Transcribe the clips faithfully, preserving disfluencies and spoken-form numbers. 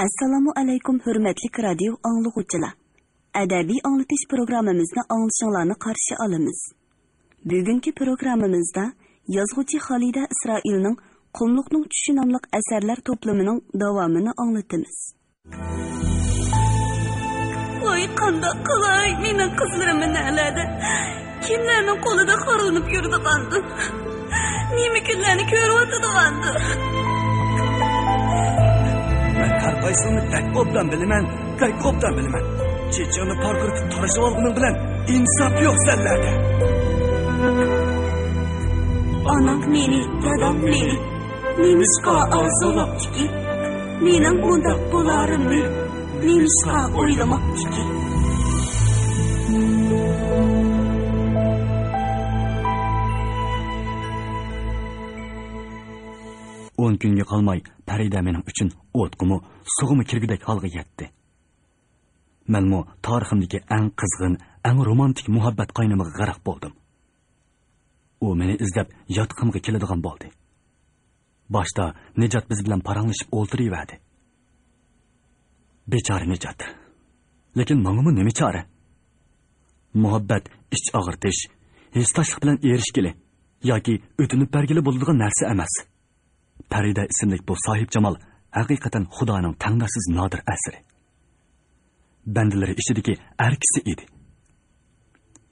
ئەسسالامۇ ئەلەيكۇم، ھۆرمەتلىك رادىيو ئاڭلىغۇچىلار! ئەدەبىي ئاڭلىتىش پروگراممىمىزنى ئاڭلىشىڭلارنى قارشى ئالىمىز. بۈگۈنكى پروگراممىمىزدا يازغۇچى خالىدە ئىسرائىلنىڭ قۇملۇقنىڭ چۈشى ناملىق ئەسەرلەر توپلىمىنىڭ داۋامىنى ئاڭلىتىمىز. ۋاي، قانداق قىلاي، مېنىڭ قىزلىرىم نەلەردە؟ كىملەرنىڭ قولىدا خارلىنىپ يۈرىدىغاندۇ؟ نېمە كۈنلەرنى كۆرۈۋاتىدىغاندۇ؟ مەن ھەر قايسىڭنى بەك ئوبدان بىلىمەن، بەك ئوبدان بىلىمەن. چېچىڭنى پارقىرىتىپ تارىشىۋالغىنىڭ بىلەن ئىنساپ يوق سەنلەردە. ئانام مېنى، دادام مېنى نېمىشقا ئارزۇلاپتىكىن؟ مېنىڭ مۇنداق بولارىمنى نېمىشقا ئويلىماپتىكىن؟ ئون كۈنگە قالماي پەرىدە مېنىڭ ئۈچۈن ئوتقىمۇ، سۇغىمۇ كىرگۈدەك ھالغا يەتتى. مەنمۇ تارىخىمدىكى ئەڭ قىزغىن، ئەڭ رومانتىك مۇھەببەت قاينىمىغا غەرق بولدۇم. ئۇ مېنى ئىزدەپ ياتىقىمغا كېلىدىغان بولدى. باشتا نىجات بىز بىلەن پاراڭلىشىپ ئولتۇرۇۋەردى. بىچارە نىجات. لېكىن ماڭىمۇ نېمە چارە؟ مۇھەببەت ئىچ ئاغرىتىش، ھېسداشلىق بىلەن ئېرىشكىلى ياكى ئۆتۈنۈپ بەرگىلى بولىدىغان نەرسە ئەمەس. پەرىدە ئىسىملىك بۇ ساھىبجامال ھەقىقەتەن خۇدانىڭ تەڭداشسىز نادىر ئەسىرى. بەندىلىرى ئىچىدىكى ئەركىسى ئىدى.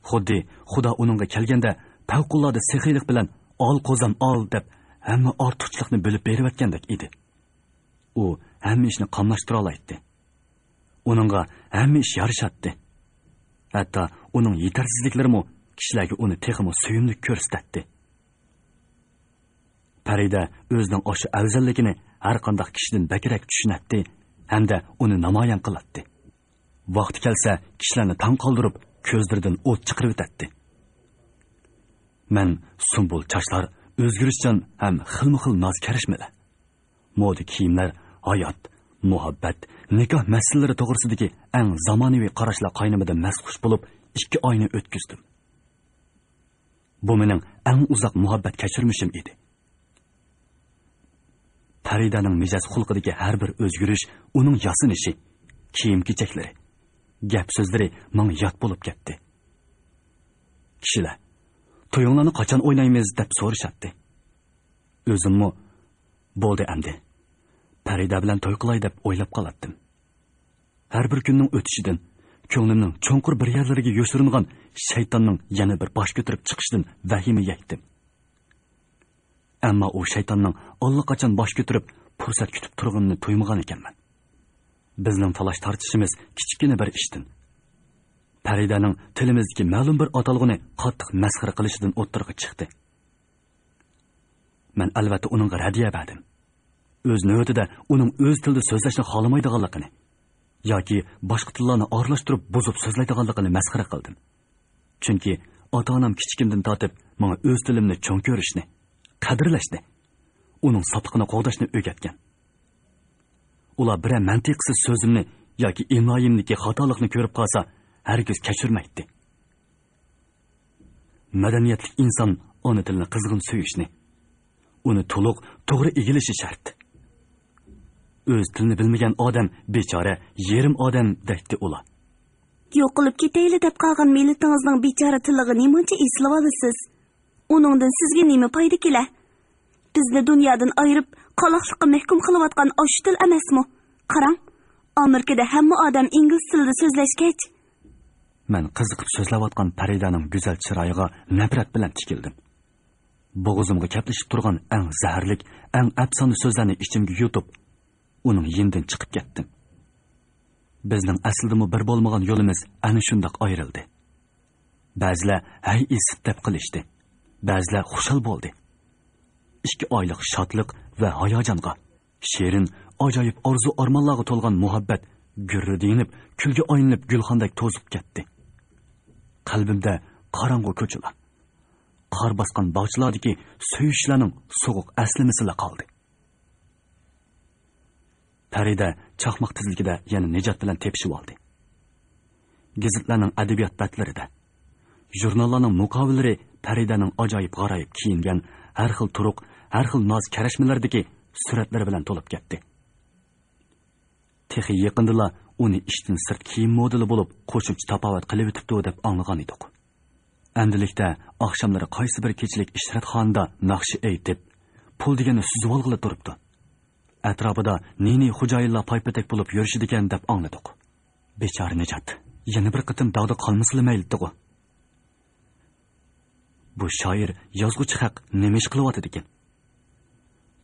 خۇددى خۇدا ئۇنىڭغا كەلگەندە پەۋقۇلئاددە سېخىيلىق بىلەن «ئال قوزام، ئال» دەپ ھەممە ئارتۇقچىلىقنى بۆلۈپ بېرىۋەتكەندەك ئىدى. ئۇ ھەممە ئىشنى قاملاشتۇرالايتتى. ئۇنىڭغا ھەممە ئىش يارىشاتتى. ھەتتا ئۇنىڭ يېتەرسىزلىكلىرىمۇ كىشىلەرگە ئۇنى تېخىمۇ سۆيۈملۈك كۆرسىتەتتى. پەرىدە ئۆزىنىڭ ئاشۇ ئەۋزەللىكىنى ھەرقانداق كىشىدىن بەكرەك چۈشىنەتتى ھەمدە ئۇنى نامايان قىلاتتى. ۋاقتى كەلسە، كىشىلەرنى تاڭ قالدۇرۇپ، كۆزلىرىدىن ئوت چىقىرىۋېتەتتى. مەن سۇمبۇل چاچلار، ئۆزگىرىشچان ھەم خىلمۇ خىل ناز كەرەشمىلەر، مودا كىيىملەر، ھايات، مۇھەببەت، نىكاھ مەسىلىلىرى توغرىسىدىكى ئەڭ زامانىۋى قاراشلار قاينىمىدا مەستخۇش بولۇپ، ئىككى ئاينى ئۆتكۈزدۈم. بۇ مېنىڭ ئەڭ ئۇزاق مۇھەببەت كەچۈرمىشىم ئىدى. پەرىدەنىڭ مىجەز خۇلقىدىكى ھەر بىر ئۆزگىرىش، ئۇنىڭ ياسىنىشى، كىيىم-كېچەكلىرى، گەپ-سۆزلىرى ماڭا يات بولۇپ كەتتى. كىشىلەر «تويۇڭلارنى قاچان ئوينايمىز؟» دەپ سورىشاتتى. ئۆزۈممۇ «بولدى ئەمدى، پەرىدە بىلەن توي قىلاي» دەپ ئويلاپ قالاتتىم. ھەر بىر كۈننىڭ ئۆتۈشىدىن كۆڭلۈمنىڭ چوڭقۇر بىر يەرلىرىگە يوشۇرۇنغان شەيتاننىڭ يەنە بىر باش كۆتۈرۈپ چىقىشىدىن ۋەھىمە يەيتتىم. ئەمما ئۇ شەيتاننىڭ ئاللىقاچان باش كۆتۈرۈپ، پۇرسەت كۈتۈپ تۇرغىنىنى تۇيمىغان ئىكەنمەن. بىزنىڭ تالاش-تارتىشىمىز كىچىككىنە بىر ئىشتىن، پەرىدەنىڭ تىلىمىزدىكى مەلۇم بىر ئاتالغۇنى قاتتىق مەسخىرە قىلىشىدىن ئوتتۇرىغا چىقتى. مەن ئەلۋەتتە ئۇنىڭغا رەددىيە بەردىم. ئۆز نۆۋىتىدە ئۇنىڭ ئۆز تىلىدا سۆزلەشنى خالىمايدىغانلىقىنى ياكى باشقا تىللارنى ئارىلاشتۇرۇپ بۇزۇپ سۆزلەيدىغانلىقىنى مەسخىرە قىلدىم. چۈنكى ئاتا-ئانام كىچىكىمدىن تارتىپ ماڭا ئۆز تىلىمنى چوڭ كۆرۈشنى، قەدىرلەشنى، ئۇنىڭ ساپلىقىنى قوغداشنى ئۆگەتكەن. ئۇلار بىرەر مەنتىقسىز سۆزۈمنى ياكى ئىملايىمدىكى خاتالىقنى كۆرۈپ قالسا، ھەرگىز كەچۈرمەيتتى. مەدەنىيەتلىك ئىنسان ئانا تىلىنى قىزغىن سۆيۈشنى، ئۇنى تولۇق، توغرا ئىگىلىشى شەرت. «ئۆز تىلىنى بىلمىگەن ئادەم بىچارە، يېرىم ئادەم» دەيتتى ئۇلار. «يوقىلىپ كېتەيلى دەپ قالغان مىللىتىڭىزنىڭ بىچارە تىلىغا نېمانچە ئېسىلىۋالىسىز؟ ئۇنىڭدىن سىزگە نېمە پايدا كېلە؟ بىزنى دۇنيادىن ئايرىپ، قالاقلىققا مەھكۇم قىلىۋاتقان ئاشۇ تىل ئەمەسمۇ؟ قاراڭ، ئامېرىكىدا ھەممە ئادەم ئىنگلىز تىلىدا سۆزلەشكەچ.» مەن قىزىقىپ سۆزلەۋاتقان پەرىدەنىڭ گۈزەل چىرايىغا نەپرەت بىلەن تىكىلدىم. بوغۇزۇمغا كەپلىشىپ تۇرغان ئەڭ زەھەرلىك، ئەڭ ئەپسانە سۆزلەرنى ئىچىمگە يۇتۇپ، ئۇنىڭ يېنىدىن چىقىپ كەتتىم. بىزنىڭ ئەسلىدىمۇ بىر بولمىغان يولىمىز ئەنە شۇنداق ئايرىلدى. بەزىلەر «ھەي ئىسىت» دەپ قىلىشتى. بەزىلەر خۇشال بولدى. ئىككى ئايلىق شادلىق ۋە ھاياجانغا، شېرىن، ئاجايىپ ئارزۇ-ئارمانلارغا تولغان مۇھەببەت گۈررىدە يېنىپ، كۈلگە ئايلىنىپ گۈلخاندەك توزۇپ كەتتى. قەلبىمدە قاراڭغۇ كوچىلار، قار باسقان باغچىلاردىكى سۆيۈشلەرنىڭ سوغۇق ئەسلىمىسىلا قالدى. پەرىدە چاقماق تېزلىكىدە يەنە نىجات بىلەن تېپىشىۋالدى. گېزىتلەرنىڭ ئەدەبىيات بەتلىرىدە، ژۇرناللارنىڭ مۇقاۋىلىرى پەرىدەنىڭ ئاجايىپ-غارايىپ كىيىنگەن، ھەر خىل تۇرۇق، ھەر خىل ناز-كەرەشمىلەردىكى سۈرەتلىرى بىلەن تولۇپ كەتتى. تېخى يېقىندىلا ئۇنى ئىشتىن سىرت كىيىم مودېلى بولۇپ، قوشۇمچە تاپاۋەت قىلىۋېتىپتۇ دەپ ئاڭلىغان ئىدۇق. ئەمدىلىكتە ئاخشاملىرى قايسى بىر كېچىلىك ئىشرەتخانىدا ناخشا ئېيتىپ، پۇل دېگەننى سۈزۈۋالغىلى تۇرۇپتۇ. ئەتراپىدا نى-نى خوجايىنلار پايپېتەك بولۇپ يۈرۈشىدىكەن دەپ ئاڭلىدۇق. بىچارە نىجات، يەنە بىر قېتىم داغدا قالمىسىلا مەيلىتتىغۇ. بۇ شائىر، يازغۇچى خەق نېمە ئىش قىلىۋاتىدىكىن؟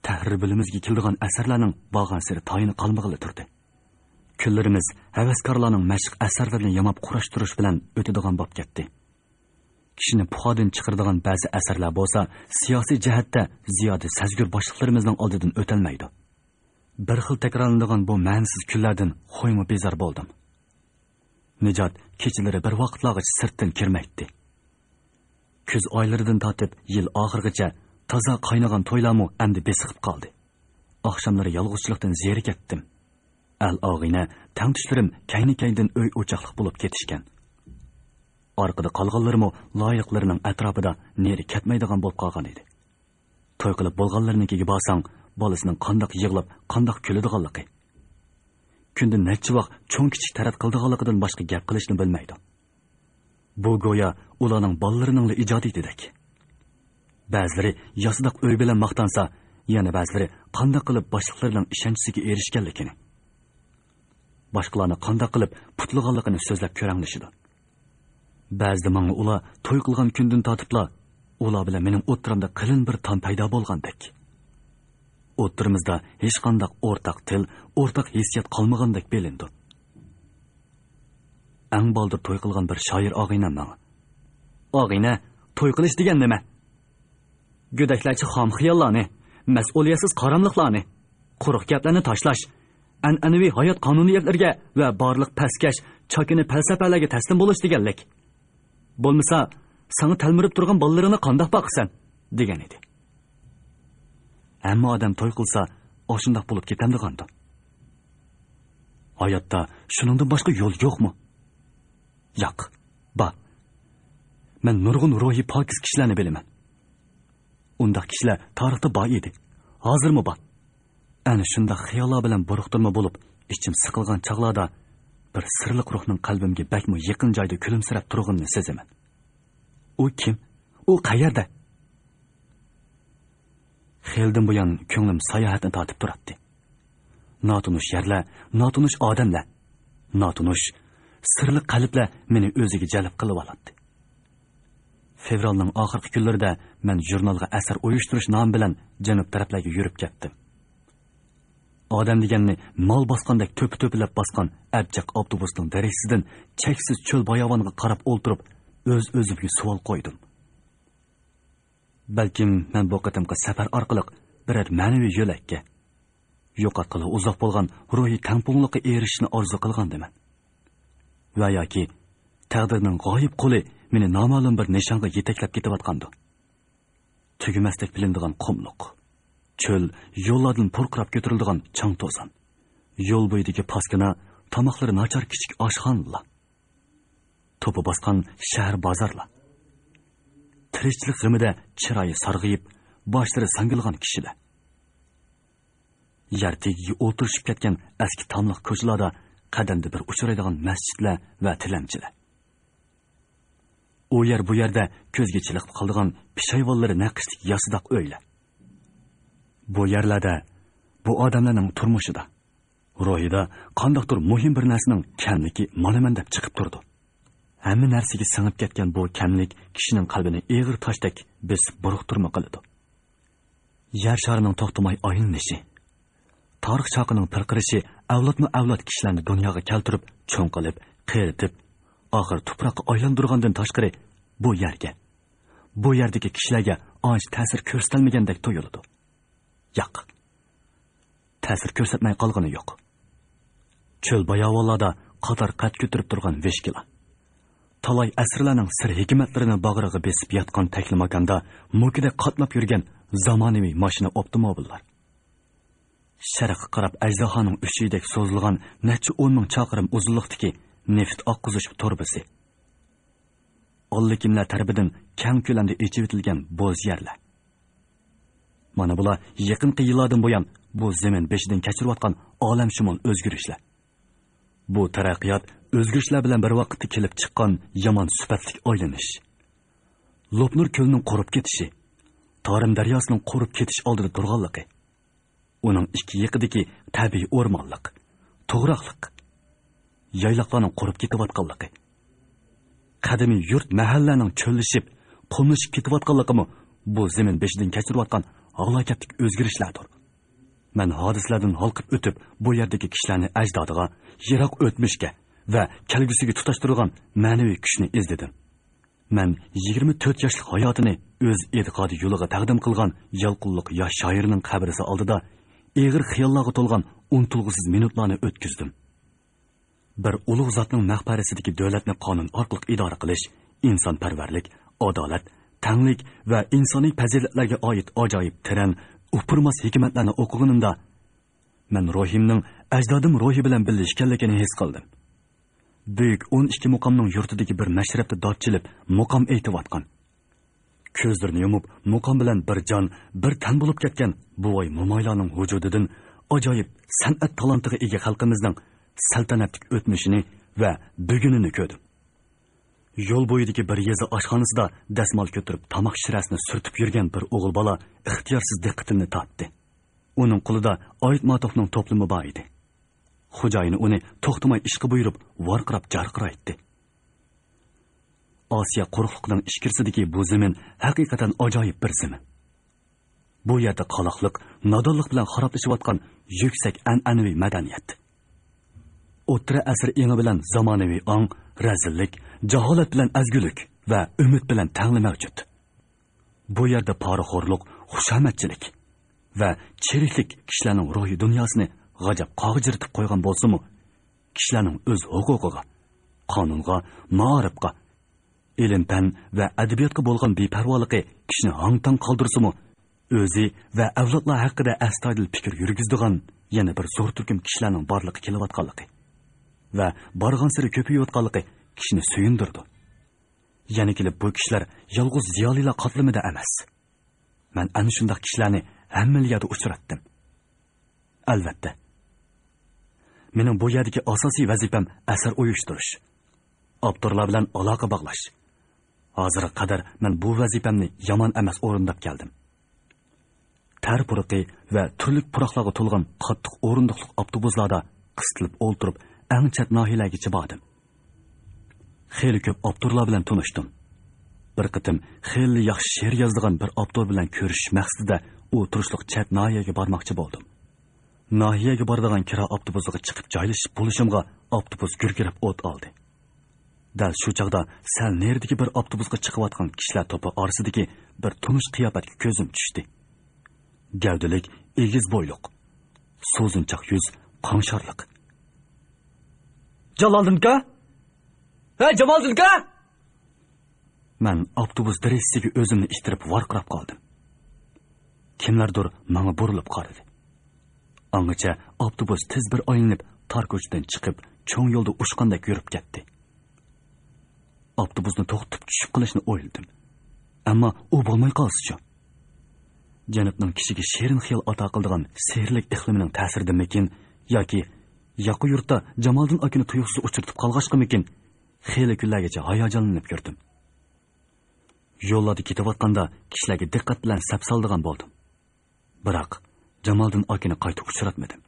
تەھرىر بۆلۈمىمىزگە كېلىدىغان ئەسەرلەرنىڭ بارغانسېرى تايىنى قالمىغىلى تۇردى. كۈنلىرىمىز ھەۋەسكارلارنىڭ مەشىق ئەسەرلىرىنى ياماپ قۇراشتۇرۇش بىلەن ئۆتىدىغان بولۇپ كەتتى. كىشىنى پۇخادىن چىقىرىدىغان بەزى ئەسەرلەر بولسا سىياسىي جەھەتتە زىيادە سەزگۈر باشلىقلىرىمىزنىڭ ئالدىدىن ئۆتەلمەيدۇ. بىر خىل تەكرارلىنىدىغان بۇ مەنىسىز كۈنلەردىن خويمۇ بېزار بولدۇم. نىجات كېچىلىرى بىر ۋاقىتلارغىچە سىرتتىن كىرمەيتتى. كۈز ئايلىرىدىن تارتىپ يىل ئاخىرىغىچە تازا قاينىغان تويلارمۇ ئەمدى بېسىقىپ قالدى. ئاخشاملىرى يالغۇزچىلىقتىن زېرىكەتتىم. ئەل ئاغىنە، تەڭتۇشلىرىم كەينى-كەينىدىن ئۆي-ئوچاقلىق بولۇپ كېتىشكەن. ئارقىدا قالغانلىرىمۇ لايىقلىرىنىڭ ئەتراپىدا نېرى كەتمەيدىغان بولۇپ قالغان ئىدى. توي قىلىپ بولغانلىرىنىڭكىگە بارساڭ، بالىسىنىڭ قانداق يىغلاپ، قانداق كۈلىدىغانلىقى، كۈندە نەچچە ۋاق چوڭ-كىچىك تەرەت قىلىدىغانلىقىدىن باشقا گەپ قىلىشنى بىلمەيدۇ. بۇ گويا ئۇلارنىڭ بالىلىرىنىڭلا ئىجادىيىتىدەك. بەزىلىرى ياسىداق ئۆي بىلەن ماختانسا، يەنە بەزىلىرى قانداق قىلىپ باشلىقلىرىنىڭ ئىشەنچىسىگە ئېرىشكەنلىكىنى، باشقىلارنى قانداق قىلىپ پۇتلىغانلىقىنى سۆزلەپ كۆرەڭلىشىدۇ. بەزىدە ماڭا ئۇلار توي قىلغان كۈندىن تارتىپلا ئۇلار بىلەن مېنىڭ ئوتتۇرامدا قېلىن بىر تام پەيدا بولغاندەك. ئوتتۇرىمىزدا ھېچقانداق ئورتاق تىل، ئورتاق ھېسسىيات قالمىغاندەك بىلىنىدۇ. ئەڭ بالدۇر توي قىلغان بىر شائىر ئاغىنەم ماڭا، «ئاغىنە، توي قىلىش دېگەن نېمە؟ گۆدەكلەرچە خام خىياللارنى، مەسئۇلىيەتسىز قاراملىقلارنى، قۇرۇق گەپلەرنى تاشلاش، ئەنئەنىۋى ھايات قانۇنىيەتلىرىگە ۋە بارلىق پەسكەش، چاكىنا پەلسەپەلەرگە تەسلىم بولۇش دېگەنلىك. بولمىسا، ساڭا تەلمۈرۈپ تۇرغان بالىلىرىڭنى قانداق باقىسەن؟» دېگەن ئىدى. ھەممە ئادەم توي قىلسا، ئاشۇنداق بولۇپ كېتەمدىغاندۇ؟ ھاياتتا شۇنىڭدىن باشقا يول يوقمۇ؟ ياق، بار. مەن نۇرغۇن روھى پاكىز كىشىلەرنى بىلىمەن. ئۇنداق كىشىلەر تارىختا بار ئىدى، ھازىرمۇ بار. ئەنە شۇنداق خىياللار بىلەن بۇرۇقتۇرما بولۇپ، ئىچىم سىقىلغان چاغلاردا بىر سىرلىق روھنىڭ قەلبىمگە بەكمۇ يېقىن جايدا كۈلۈمسىرەپ تۇرغىنىنى سېزىمەن. ئۇ كىم؟ ئۇ قەيەردە؟ خېلىدىن بۇيان كۆڭلۈم ساياھەتنى تارتىپ تۇراتتى. ناتونۇش يەرلەر، ناتونۇش ئادەملەر، ناتونۇش سىرلىق قەلبلەر مېنى ئۆزىگە جەلپ قىلىۋالاتتى. فېۋرالنىڭ ئاخىرقى كۈنلىرىدە مەن ژۇرنالغا ئەسەر ئۇيۇشتۇرۇش نامى بىلەن جەنۇب تەرەپلەرگە يۈرۈپ كەتتىم. ئادەم دېگەننى مال باسقاندەك تۆپە-تۆپىلەپ باسقان ئەبجەق ئاپتوبۇسنىڭ دېرىزىسىدىن چەكسىز چۆل باياۋانغا قاراپ ئولتۇرۇپ، ئۆز-ئۆزۈمگە سوئال قويدۇم. بەلكىم مەن بۇ قېتىمقى سەپەر ئارقىلىق بىرەر مەنىۋى يۆلەككە، يوقاتقىلى ئۇزاق بولغان روھىي تەڭپۇڭلۇققا ئېرىشىشنى ئارزۇ قىلغاندىمەن. ۋە ياكى تەقدىرنىڭ غايىب قولى مېنى نامەلۇم بىر نىشانغا يېتەكلەپ كېتىۋاتقاندۇ؟ تۈگىمەستەك بىلىنىدىغان قۇملۇق، چۆل، يوللاردىن پۇرقىراپ كۆتۈرۈلىدىغان چاڭ-توزان، يول بويىدىكى پاسكىنا، تاماقلىرى ناچار كىچىك ئاشخانىلار، توپا باسقان شەھەر بازارلار، تىرىكچىلىك غېمىدە چىرايى سارغىيىپ، باشلىرى ساڭگىلىغان كىشىلەر، يەر تېگىگە ئولتۇرۇشۇپ كەتكەن ئەسكى تاملىق كوچىلاردا قەدەمدە بىر ئۇچرايدىغان مەسچىتلەر ۋە تىلەمچىلەر. ئۇ يەر بۇ يەردە كۆزگە چېلىقىپ قالىدىغان پېشايۋانلىرى نەقىشلىك ياسىداق ئۆيلەر. بۇ يەرلەردە، بۇ ئادەملەرنىڭ تۇرمۇشىدا، روھىدا قانداقتۇر مۇھىم بىر نەرسىنىڭ كەملىكى مانا مەن دەپ چىقىپ تۇرىدۇ. ھەممە نەرسىگە سىڭىپ كەتكەن بۇ كەملىك كىشىنىڭ قەلبىنى ئېغىر تاشتەك بېسىپ بۇرۇقتۇرما قىلىدۇ. يەر شارىنىڭ توختىماي ئايلىنىشى، تارىخ چاقىنىڭ پىرقىرىشى ئەۋلادمۇ ئەۋلاد كىشىلەرنى دۇنياغا كەلتۈرۈپ، چوڭ قىلىپ، قېرىتىپ، ئاخىر تۇپراققا ئايلاندۇرغاندىن تاشقىرى، بۇ يەرگە، بۇ يەردىكى كىشىلەرگە ئانچە تەسىر كۆرسىتەلمىگەندەك تۇيۇلىدۇ. ياق، تەسىر كۆرسەتمەي قالغىنى يوق. چۆل باياۋانلاردا قاتار قەد كۆتۈرۈپ تۇرغان ۋىشكىلار، تالاي ئەسىرلەرنىڭ سىر ھېكمەتلىرىنى باغرىغا بېسىپ ياتقان تەكلىماكاندا مۇكىدەك قاتناپ يۈرگەن زامانىۋى ماشىنا ئاپتوموبىللار، شەرققە قاراپ ئەجدىھانىڭ ئۈچىيىدەك سوزۇلغان نەچچە ئون مىڭ چاقىرىم ئۇزۇنلۇقتىكى نېفىت ئاققۇزۇش تۇرۇبىسى، ئاللىكىملەر تەرىپىدىن كەڭ كۆلەمدە ئېچىۋېتىلگەن بوز يەرلەر. مانا بۇلار يېقىنقى يىللاردىن بۇيان بۇ زېمىن بېشىدىن كەچۈرۈۋاتقان ئالەمشۇمۇل ئۆزگىرىشلەر. بۇ تەرەققىيات ئۆزگىرىشلەر بىلەن بىر ۋاقىتتا كېلىپ چىققان يامان سۈپەتلىك ئايلىنىش. لوپنۇر كۆلىنىڭ قۇرۇپ كېتىشى، تارىم دەرياسىنىڭ قۇرۇپ كېتىش ئالدىدا تۇرغانلىقى، ئۇنىڭ ئىككى يېقىدىكى تەبىئىي ئورمانلىق، توغراقلىق، يايلاقلارنىڭ قۇرۇپ كېتىۋاتقانلىقى، قەدىمىي يۇرت مەھەللىلەرنىڭ چۆللىشىپ، قۇملىشىپ كېتىۋاتقانلىقىمۇ بۇ زېمىن بېشىدىن كەچۈرۈۋاتقان ھالاكەتلىك ئۆزگىرىشلەردۇر. مەن ھادىسىلەردىن ھالقىپ ئۆتۈپ، بۇ يەردىكى كىشىلەرنى ئەجدادىغا، يىراق ئۆتمۈشكە ۋە كەلگۈسىگە تۇتاشتۇرىدىغان مەنىۋى كۈچنى ئىزدىدىم. مەن يىگىرمە تۆت ياشلىق ھاياتىنى ئۆز ئېتىقادى يولىغا تەقدىم قىلغان يالقۇنلۇق ياش شائىرنىڭ قەبرىسى ئالدىدا ئېغىر خىياللارغا تولغان ئۇنتۇلغۇسىز مىنۇتلارنى ئۆتكۈزدۈم. بىر ئۇلۇغ زاتنىڭ مەقبەرىسىدىكى دۆلەتنى قانۇن ئارقىلىق ئىدارە قىلىش، ئىنسانپەرۋەرلىك، ئادالەت، تەڭلىك ۋە ئىنسانىي پەزىلەتلەرگە ئائىت ئاجايىپ تېرەن، ئۇپرىماس ھېكمەتلەرنى ئوقۇغىنىمدا، مەن روھىمنىڭ ئەجدادىم روھى بىلەن بىللە ئىكەنلىكىنى ھېس قىلدىم. بۈيۈك ئون ئىككى مۇقامنىڭ يۇرتىدىكى بىر مەشرەپتە دارت چېلىپ، مۇقام ئېيتىۋاتقان، كۆزلىرىنى يۇمۇپ، مۇقام بىلەن بىر جان، بىر تەن بولۇپ كەتكەن بوۋاي مومايلارنىڭ ۋۇجۇدىدىن ئاجايىپ سەنئەت تالانتىغا ئىگە خەلقىمىزنىڭ سەلتەنەتلىك ئۆتمۈشىنى ۋە بۈگۈنىنى كۆردۈم. يول بويىدىكى بىر يېزا ئاشخانىسىدا دەسمال كۆتۈرۈپ، تاماق شىرەسىنى سۈرتۈپ يۈرگەن بىر ئوغۇل بالا ئىختىيارسىز دىققىتىمنى تارتتى. ئۇنىڭ قولىدا ئايتماتوفنىڭ توپلىمى بار ئىدى. خوجايىنى ئۇنى توختىماي ئىشقا بۇيرۇپ، ۋارقىراپ جارقىرايتتى. ئاسىيا قۇرۇقلۇقىنىڭ ئىچكىرىسىدىكى بۇ زېمىن ھەقىقەتەن ئاجايىپ بىر زېمىن. بۇ يەردە قالاقلىق، نادانلىق بىلەن خارابلىشىۋاتقان يۈكسەك ئەنئەنىۋى مەدەنىيەت، ئوتتۇرا ئەسىر ئېڭى بىلەن زامانىۋى ئاڭ، رەزىللىك، جاھالەت بىلەن ئەزگۈلۈك ۋە ئۈمىد بىلەن تەڭلا مەۋجۇت. بۇ يەردە پارىخورلۇق، خۇشامەتچىلىك ۋە چىرىكلىك كىشىلەرنىڭ روھىي دۇنياسىنى غاجاپ قاغجىرىتىپ قويغان بولسىمۇ، كىشىلەرنىڭ ئۆز ھوقۇقىغا، قانۇنغا، مائارىپقا، ئىلىم-پەن ۋە ئەدەبىياتقا بولغان بىپەرۋالىقى كىشىنى ھاڭ-تاڭ قالدۇرسىمۇ، ئۆزى ۋە ئەۋلادلار ھەققىدە ئەستايىدىل پىكىر يۈرگۈزىدىغان يەنە بىر زور تۈركۈم كىشىلەرنىڭ بارلىققا كېلىۋاتقانلىقى ۋە بارغانسېرى كۆپىيىۋاتقانلىقى كىشىنى سۆيۈندۈرىدۇ. يەنە كېلىپ بۇ كىشىلەر يالغۇز زىيالىيلار قاتلىمىدا ئەمەس. مەن ئەنە شۇنداق كىشىلەرنى ھەممىلا يەردە ئۇچراتتىم. ئەلۋەتتە، مېنىڭ بۇ يەردىكى ئاساسىي ۋەزىپەم ئەسەر ئۇيۇشتۇرۇش، ئاپتورلار بىلەن ئالاقە باغلاش. ھازىرغا قەدەر مەن بۇ ۋەزىپەمنى يامان ئەمەس ئورۇنداپ كەلدىم. تەر پۇرىقى ۋە تۈرلۈك پۇراقلارغا تولغان قاتتىق ئورۇندۇقلۇق ئاپتوبۇسلاردا قىستىلىپ ئولتۇرۇپ، ئەڭ چەت ناھىيەلەرگىچە باردىم. خېلى كۆپ ئاپتورلار بىلەن تونۇشتۇم. بىر قېتىم خېلى ياخشى شېئىر يازىدىغان بىر ئاپتور بىلەن كۆرۈشۈش مەقسىتىدە ئولتۇرۇشلۇق چەت ناھىيەگە بارماقچى بولدۇم. ناھىيەگە بارىدىغان كىرا ئاپتوبۇسىغا چىقىپ جايلىشىپ بولۇشۇمغا ئاپتوبۇس گۈركىرەپ ئوت ئالدى. دەل شۇ چاغدا سەل نېرىدىكى بىر ئاپتوبۇسقا چىقىۋاتقان كىشىلەر توپى ئارىسىدىكى بىر تونۇش قىياپەتكە كۆزۈم چۈشتى. گەۋدىلىك، ئېگىز بويلۇق، سوزۇنچاق يۈز، قاڭشارلىق. جالالدىنكا؟ ھە، جامالدىنكا؟ مەن ئاپتوبۇس دېرىزىسىگە ئۆزۈمنى ئىتتىرىپ ۋارقىراپ قالدىم. كىملەردۇر ماڭا بۇرۇلۇپ قارىدى. ئاڭغىچە ئاپتوبۇس تېز بىر ئايلىنىپ، تار كوچىدىن چىقىپ، چوڭ يولدا ئۇچقاندەك يۈرۈپ كەتتى. ئاپتوبۇسنى توختىتىپ چۈشۈپ قېلىشنى ئويلىدىم. ئەمما ئۇ بولماي قالسىچۇ؟ جەنۇبنىڭ كىشىگە شېرىن خىيال ئاتا قىلىدىغان سېھىرلىك ئىقلىمىنىڭ تەسىرىدىنمىكىن ياكى ياقا يۇرتتا جامالدىن ئاكىنى تۇيۇقسىز ئۇچرىتىپ قالغاچقىمىكىن، خېلى كۈنلەرگىچە ھاياجانلىنىپ يۈردۈم. يوللاردا كېتىۋاتقاندا كىشىلەرگە دىققەت بىلەن سەپسالىدىغان بولدۇم. بىراق، جامالدىن ئاكىنى قايتا ئۇچراتمىدىم.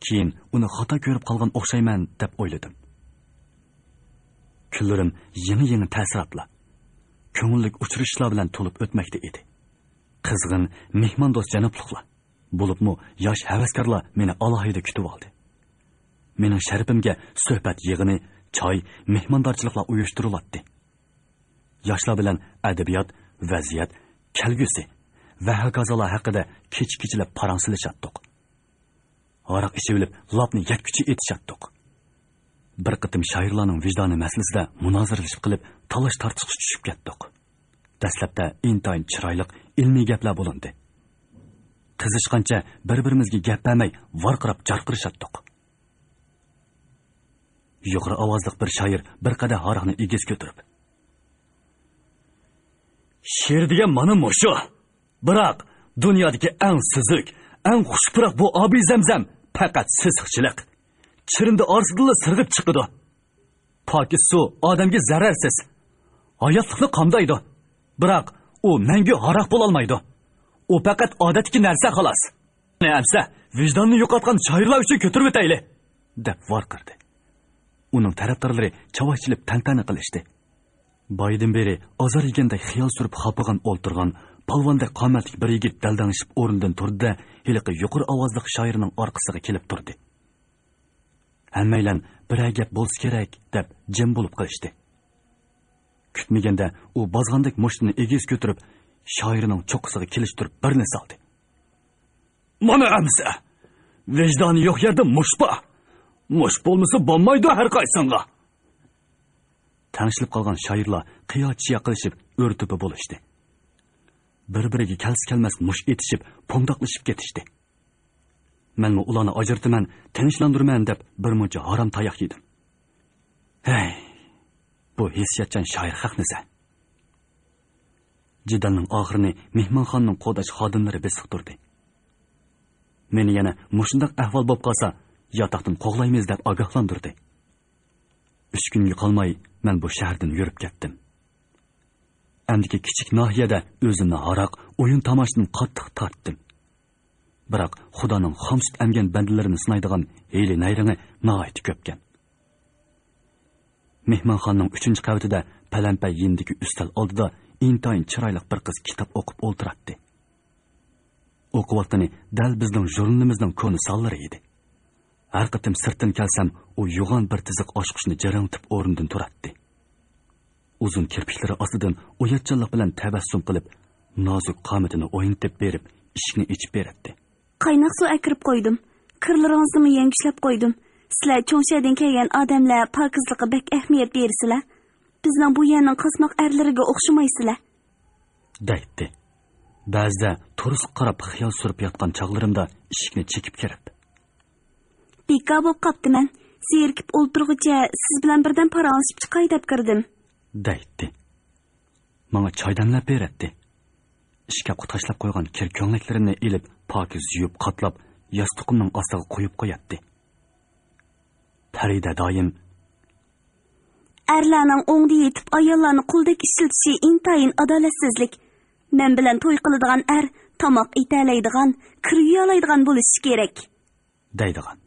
كېيىن ئۇنى خاتا كۆرۈپ قالغان ئوخشايمەن، دەپ ئويلىدىم. كۈنلىرىم يېڭى-يېڭى تەسىراتلار، كۆڭۈللۈك ئۇچرىشىشلار بىلەن تولۇپ ئۆتمەكتە ئىدى. قىزغىن، مېھماندوست جانابلىقلار، بولۇپمۇ ياش ھەۋەسكارلار مېنى ئالاھىدە كۈتۈۋالدى. مېنىڭ شەرىپىمگە سۆھبەت يىغىنى، چاي، مېھماندارچىلىقلار ئۇيۇشتۇرۇلاتتى. ياشلار بىلەن ئەدەبىيات، ۋەزىيەت، كەلگۈسى ۋە ھاكازالار ھەققىدە كېچە-كېچىلەپ پاراڭ سېلىشاتتۇق. ھاراق ئىچىۋېلىپ، لاپنى يەتكۈچە ئېتىشاتتۇق. بىر قېتىم شائىرلارنىڭ ۋىجدانى مەسىلىسىدە مۇنازىرىلىشىپ قېلىپ، تالاش-تارتىشقا چۈشۈپ كەتتۇق. دەسلەپتە ئىنتايىن چىرايلىق، ئىلمىي گەپلەر بولۇندى. قىزىشقانچە بىر-بىرىمىزگە گەپ بەرمەي، ۋارقىراپ جارقىرىشاتتۇق. يۇقىرى ئاۋازلىق بىر شائىر بىر قەدەھ ھاراقنى ئېگىز كۆتۈرۈپ، «شېئىر دېگەن مانا مۇشۇ. بىراق، دۇنيادىكى ئەڭ سۈزۈك، ئەڭ خۇش پۇراق بۇ ئابى زەمزەم پەقەت سېسىقچىلىق. چىرىمدە ئارىسىدىلا سىرغىپ چىقىدۇ. پاكىز سۇ ئادەمگە زەرەرسىز. ھاياتلىقنى قامدايدۇ. بىراق ئۇ مەڭگۈ ھاراق بولالمايدۇ. ئۇ پەقەت ئادەتتىكى نەرسە خالاس. ئەمسە ۋىجداننى يوقاتقان شائىرلار ئۈچۈن كۆتۈرۈۋېتەيلى، دەپ ۋارقىرىدى. ئۇنىڭ تەرەپدارلىرى چاۋاك چېلىپ تەنتەنە قىلىشتى. بايىدىن بېرى ئازار يېگەندەك خىيال سۈرۈپ خاپىغان ئولتۇرغان پالۋاندەك قامەتلىك بىر يىگىت دەلدەڭشىپ ئورنىدىن تۇردى-دە، ھېلىقى يۇقىرى ئاۋازلىق شائىرنىڭ ئارقىسىغا كېلىپ تۇردى. ھەممەيلەن بىرەر گەپ بولسا كېرەك دەپ جىم بولۇپ قېلىشتى. كۈتمىگەندە ئۇ بازغاندەك مۇشتىنى ئېگىز كۆتۈرۈپ، شائىرنىڭ چوققىسىغا كېلىشتۈرۈپ بىرنى سالدى. مانا ئەمسە، ۋىجدانى يوق يەردە مۇشت بار. مۇشت بولمىسا بولمايدۇ ھەر قايسىڭغا. تەڭشىلىپ قالغان شائىرلار قىيا-چىيا قىلىشىپ ئۆرە-تۆپە بولۇشتى. بىر-بىرىگە كەلسە-كەلمەس مۇشت ئېتىشىپ، پومداقلىشىپ كېتىشتى. مەنمۇ ئۇلارنى ئاجرىتىمەن، تىنچلاندۇرىمەن دەپ بىر مۇنچە ھارام تاياق يېدىم. ھەي، بۇ ھېسسىياتچان شائىر خەقنىسە. جېدەلنىڭ ئاخىرىنى مېھمانخانىنىڭ قۇداش خادىملىرى بېسىقتۇردى. مېنى يەنە مۇشۇنداق ئەھۋال بولۇپ قالسا، ياتاقتىن قوغلايمىز دەپ ئاگاھلاندۇردى. ئۈچ كۈنگە قالماي مەن بۇ شەھەردىن يۈرۈپ كەتتىم. ئەمدىكى كىچىك ناھىيەدە ئۆزۈمنى ھاراق، ئويۇن-تاماشىدىن قاتتىق تارتتىم. بىراق خۇدانىڭ خام سۈت ئەمگەن بەندىلىرىنى سىنايدىغان ھىيلە-نەيرىڭى ناھايىتى كۆپكەن. مېھمانخانىنىڭ ئۈچىنچى قەۋىتىدە پەلەمپەي يېنىدىكى ئۈستەل ئالدىدا ئىنتايىن چىرايلىق بىر قىز كىتاب ئوقۇپ ئولتۇراتتى. ئوقۇۋاتقىنى دەل بىزنىڭ ژۇرنىلىمىزنىڭ كونا سانلىرى ئىدى. ھەر قېتىم سىرتتىن كەلسەم، ئۇ يوغان بىر تىزىق ئاچقۇچنى جىرىڭلىتىپ ئورنىدىن تۇراتتى. ئۇزۇن كىرپىكلىرى ئاستىدىن ئۇياتچانلىق بىلەن تەبەسسۇم قىلىپ، نازۇك قامىتىنى ئوينىتىپ بېرىپ، ئىشىكنى ئېچىپ بېرەتتى. قايناق سۇ ئەكىرىپ قويدۇم. كىرلىرىڭىزنىمۇ يەڭگۈشلەپ قويدۇم. سىلەر چوڭ شەھەردىن كەلگەن ئادەملەر پاكىزلىققا بەك ئەھمىيەت بېرىسىلەر. بىزنىڭ بۇ يەرنىڭ قاسماق ئەرلىرىگە ئوخشىمايسىلەر. دەيتتى. بەزىدە تورۇسقا قاراپ خىيال سۈرۈپ ياتقان چاغلىرىمدا ئىشىكنى چېكىپ كىرىپ. بىكار بولۇپ قاپتىمەن. زېرىكىپ ئولتۇرغۇچە سىز بىلەن بىردەم پاراڭلىشىپ چىقاي دەپ كىردىم. دەيتتى. ماڭا چاي دەملەپ بېرەتتى. ئىشكاپقا تاشلاپ قويغان كىر كۆڭلەكلىرىمنى ئېلىپ، پاكىز يۇيۇپ قاتلاپ، ياستۇقۇمنىڭ ئاستىغا قويۇپ قوياتتى. پەرىدە دائىم، ئەرلەرنىڭ ئوڭدا يېتىپ، ئاياللارنى قۇلدەك ئىشلىتىشى ئىنتايىن ئادالەتسىزلىك. مەن بىلەن توي قىلىدىغان ئەر تاماق ئېتەلەيدىغان، كىر يۇيالايدىغان بولۇشى كېرەك. دەيدىغان.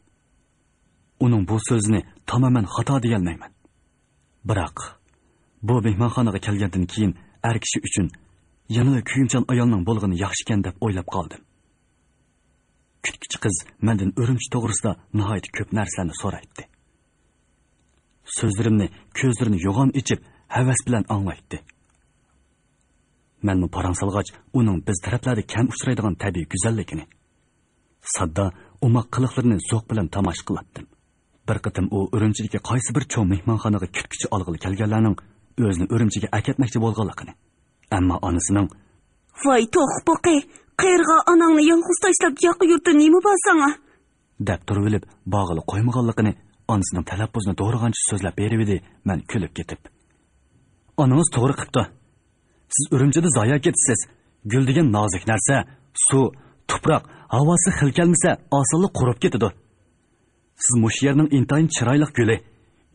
ئۇنىڭ بۇ سۆزىنى تامامەن خاتا دېيەلمەيمەن. بىراق، بۇ مېھمانخانىغا كەلگەندىن كېيىن ئەر كىشى ئۈچۈن يەنىلا كۆيۈمچان ئايالنىڭ بولغىنى ياخشىكەن دەپ ئويلاپ قالدىم. كۈتكۈچى قىز مەندىن ئۈرۈمچى توغرىسىدا ناھايىتى كۆپ نەرسىلەرنى سورايتتى. سۆزلىرىمنى كۆزلىرىنى يوغان ئېچىپ، ھەۋەس بىلەن ئاڭلايتتى. مەنمۇ پاراڭ سالغاچ، ئۇنىڭ بىز تەرەپلەردە كەم ئۇچرايدىغان تەبىئىي گۈزەللىكىنى، ساددا، ئوماق قىلىقلىرىنى زوق بىلەن تاماشا قىلاتتىم. بىر قېتىم ئۇ ئۈرۈمچىدىكى قايسى بىر چوڭ مېھمانخانىغا كۈتكۈچى ئالغىلى كەلگەنلەرنىڭ ئۆزىنى ئۈرۈمچىگە ئەكەتمەكچى بولغانلىقىنى، ئەمما ئانىسىنىڭ، ۋاي توخۇ پوقى، قېرىغا ئاناڭنى يالغۇز تاشلاپ ياقا يۇرتتا نېمە بار ساڭا؟ دەپ تۇرۇۋېلىپ باغىلى قويمىغانلىقىنى، ئانىسىنىڭ تەلەپپۇزىنى دورىغانچە سۆزلەپ بېرىۋىدى، مەن كۈلۈپ كېتىپ. ئانىڭىز توغرا قىپتۇ. سىز ئۈرۈمچىدە زايا كېتىسىز. گۈل دېگەن نازۇك نەرسە، سۇ، تۇپراق، ھاۋاسى خىل كەلمىسە، ئاسانلا قۇرۇپ كېتىدۇ. سىز مۇشۇ يەرنىڭ ئىنتايىن چىرايلىق گۈلى.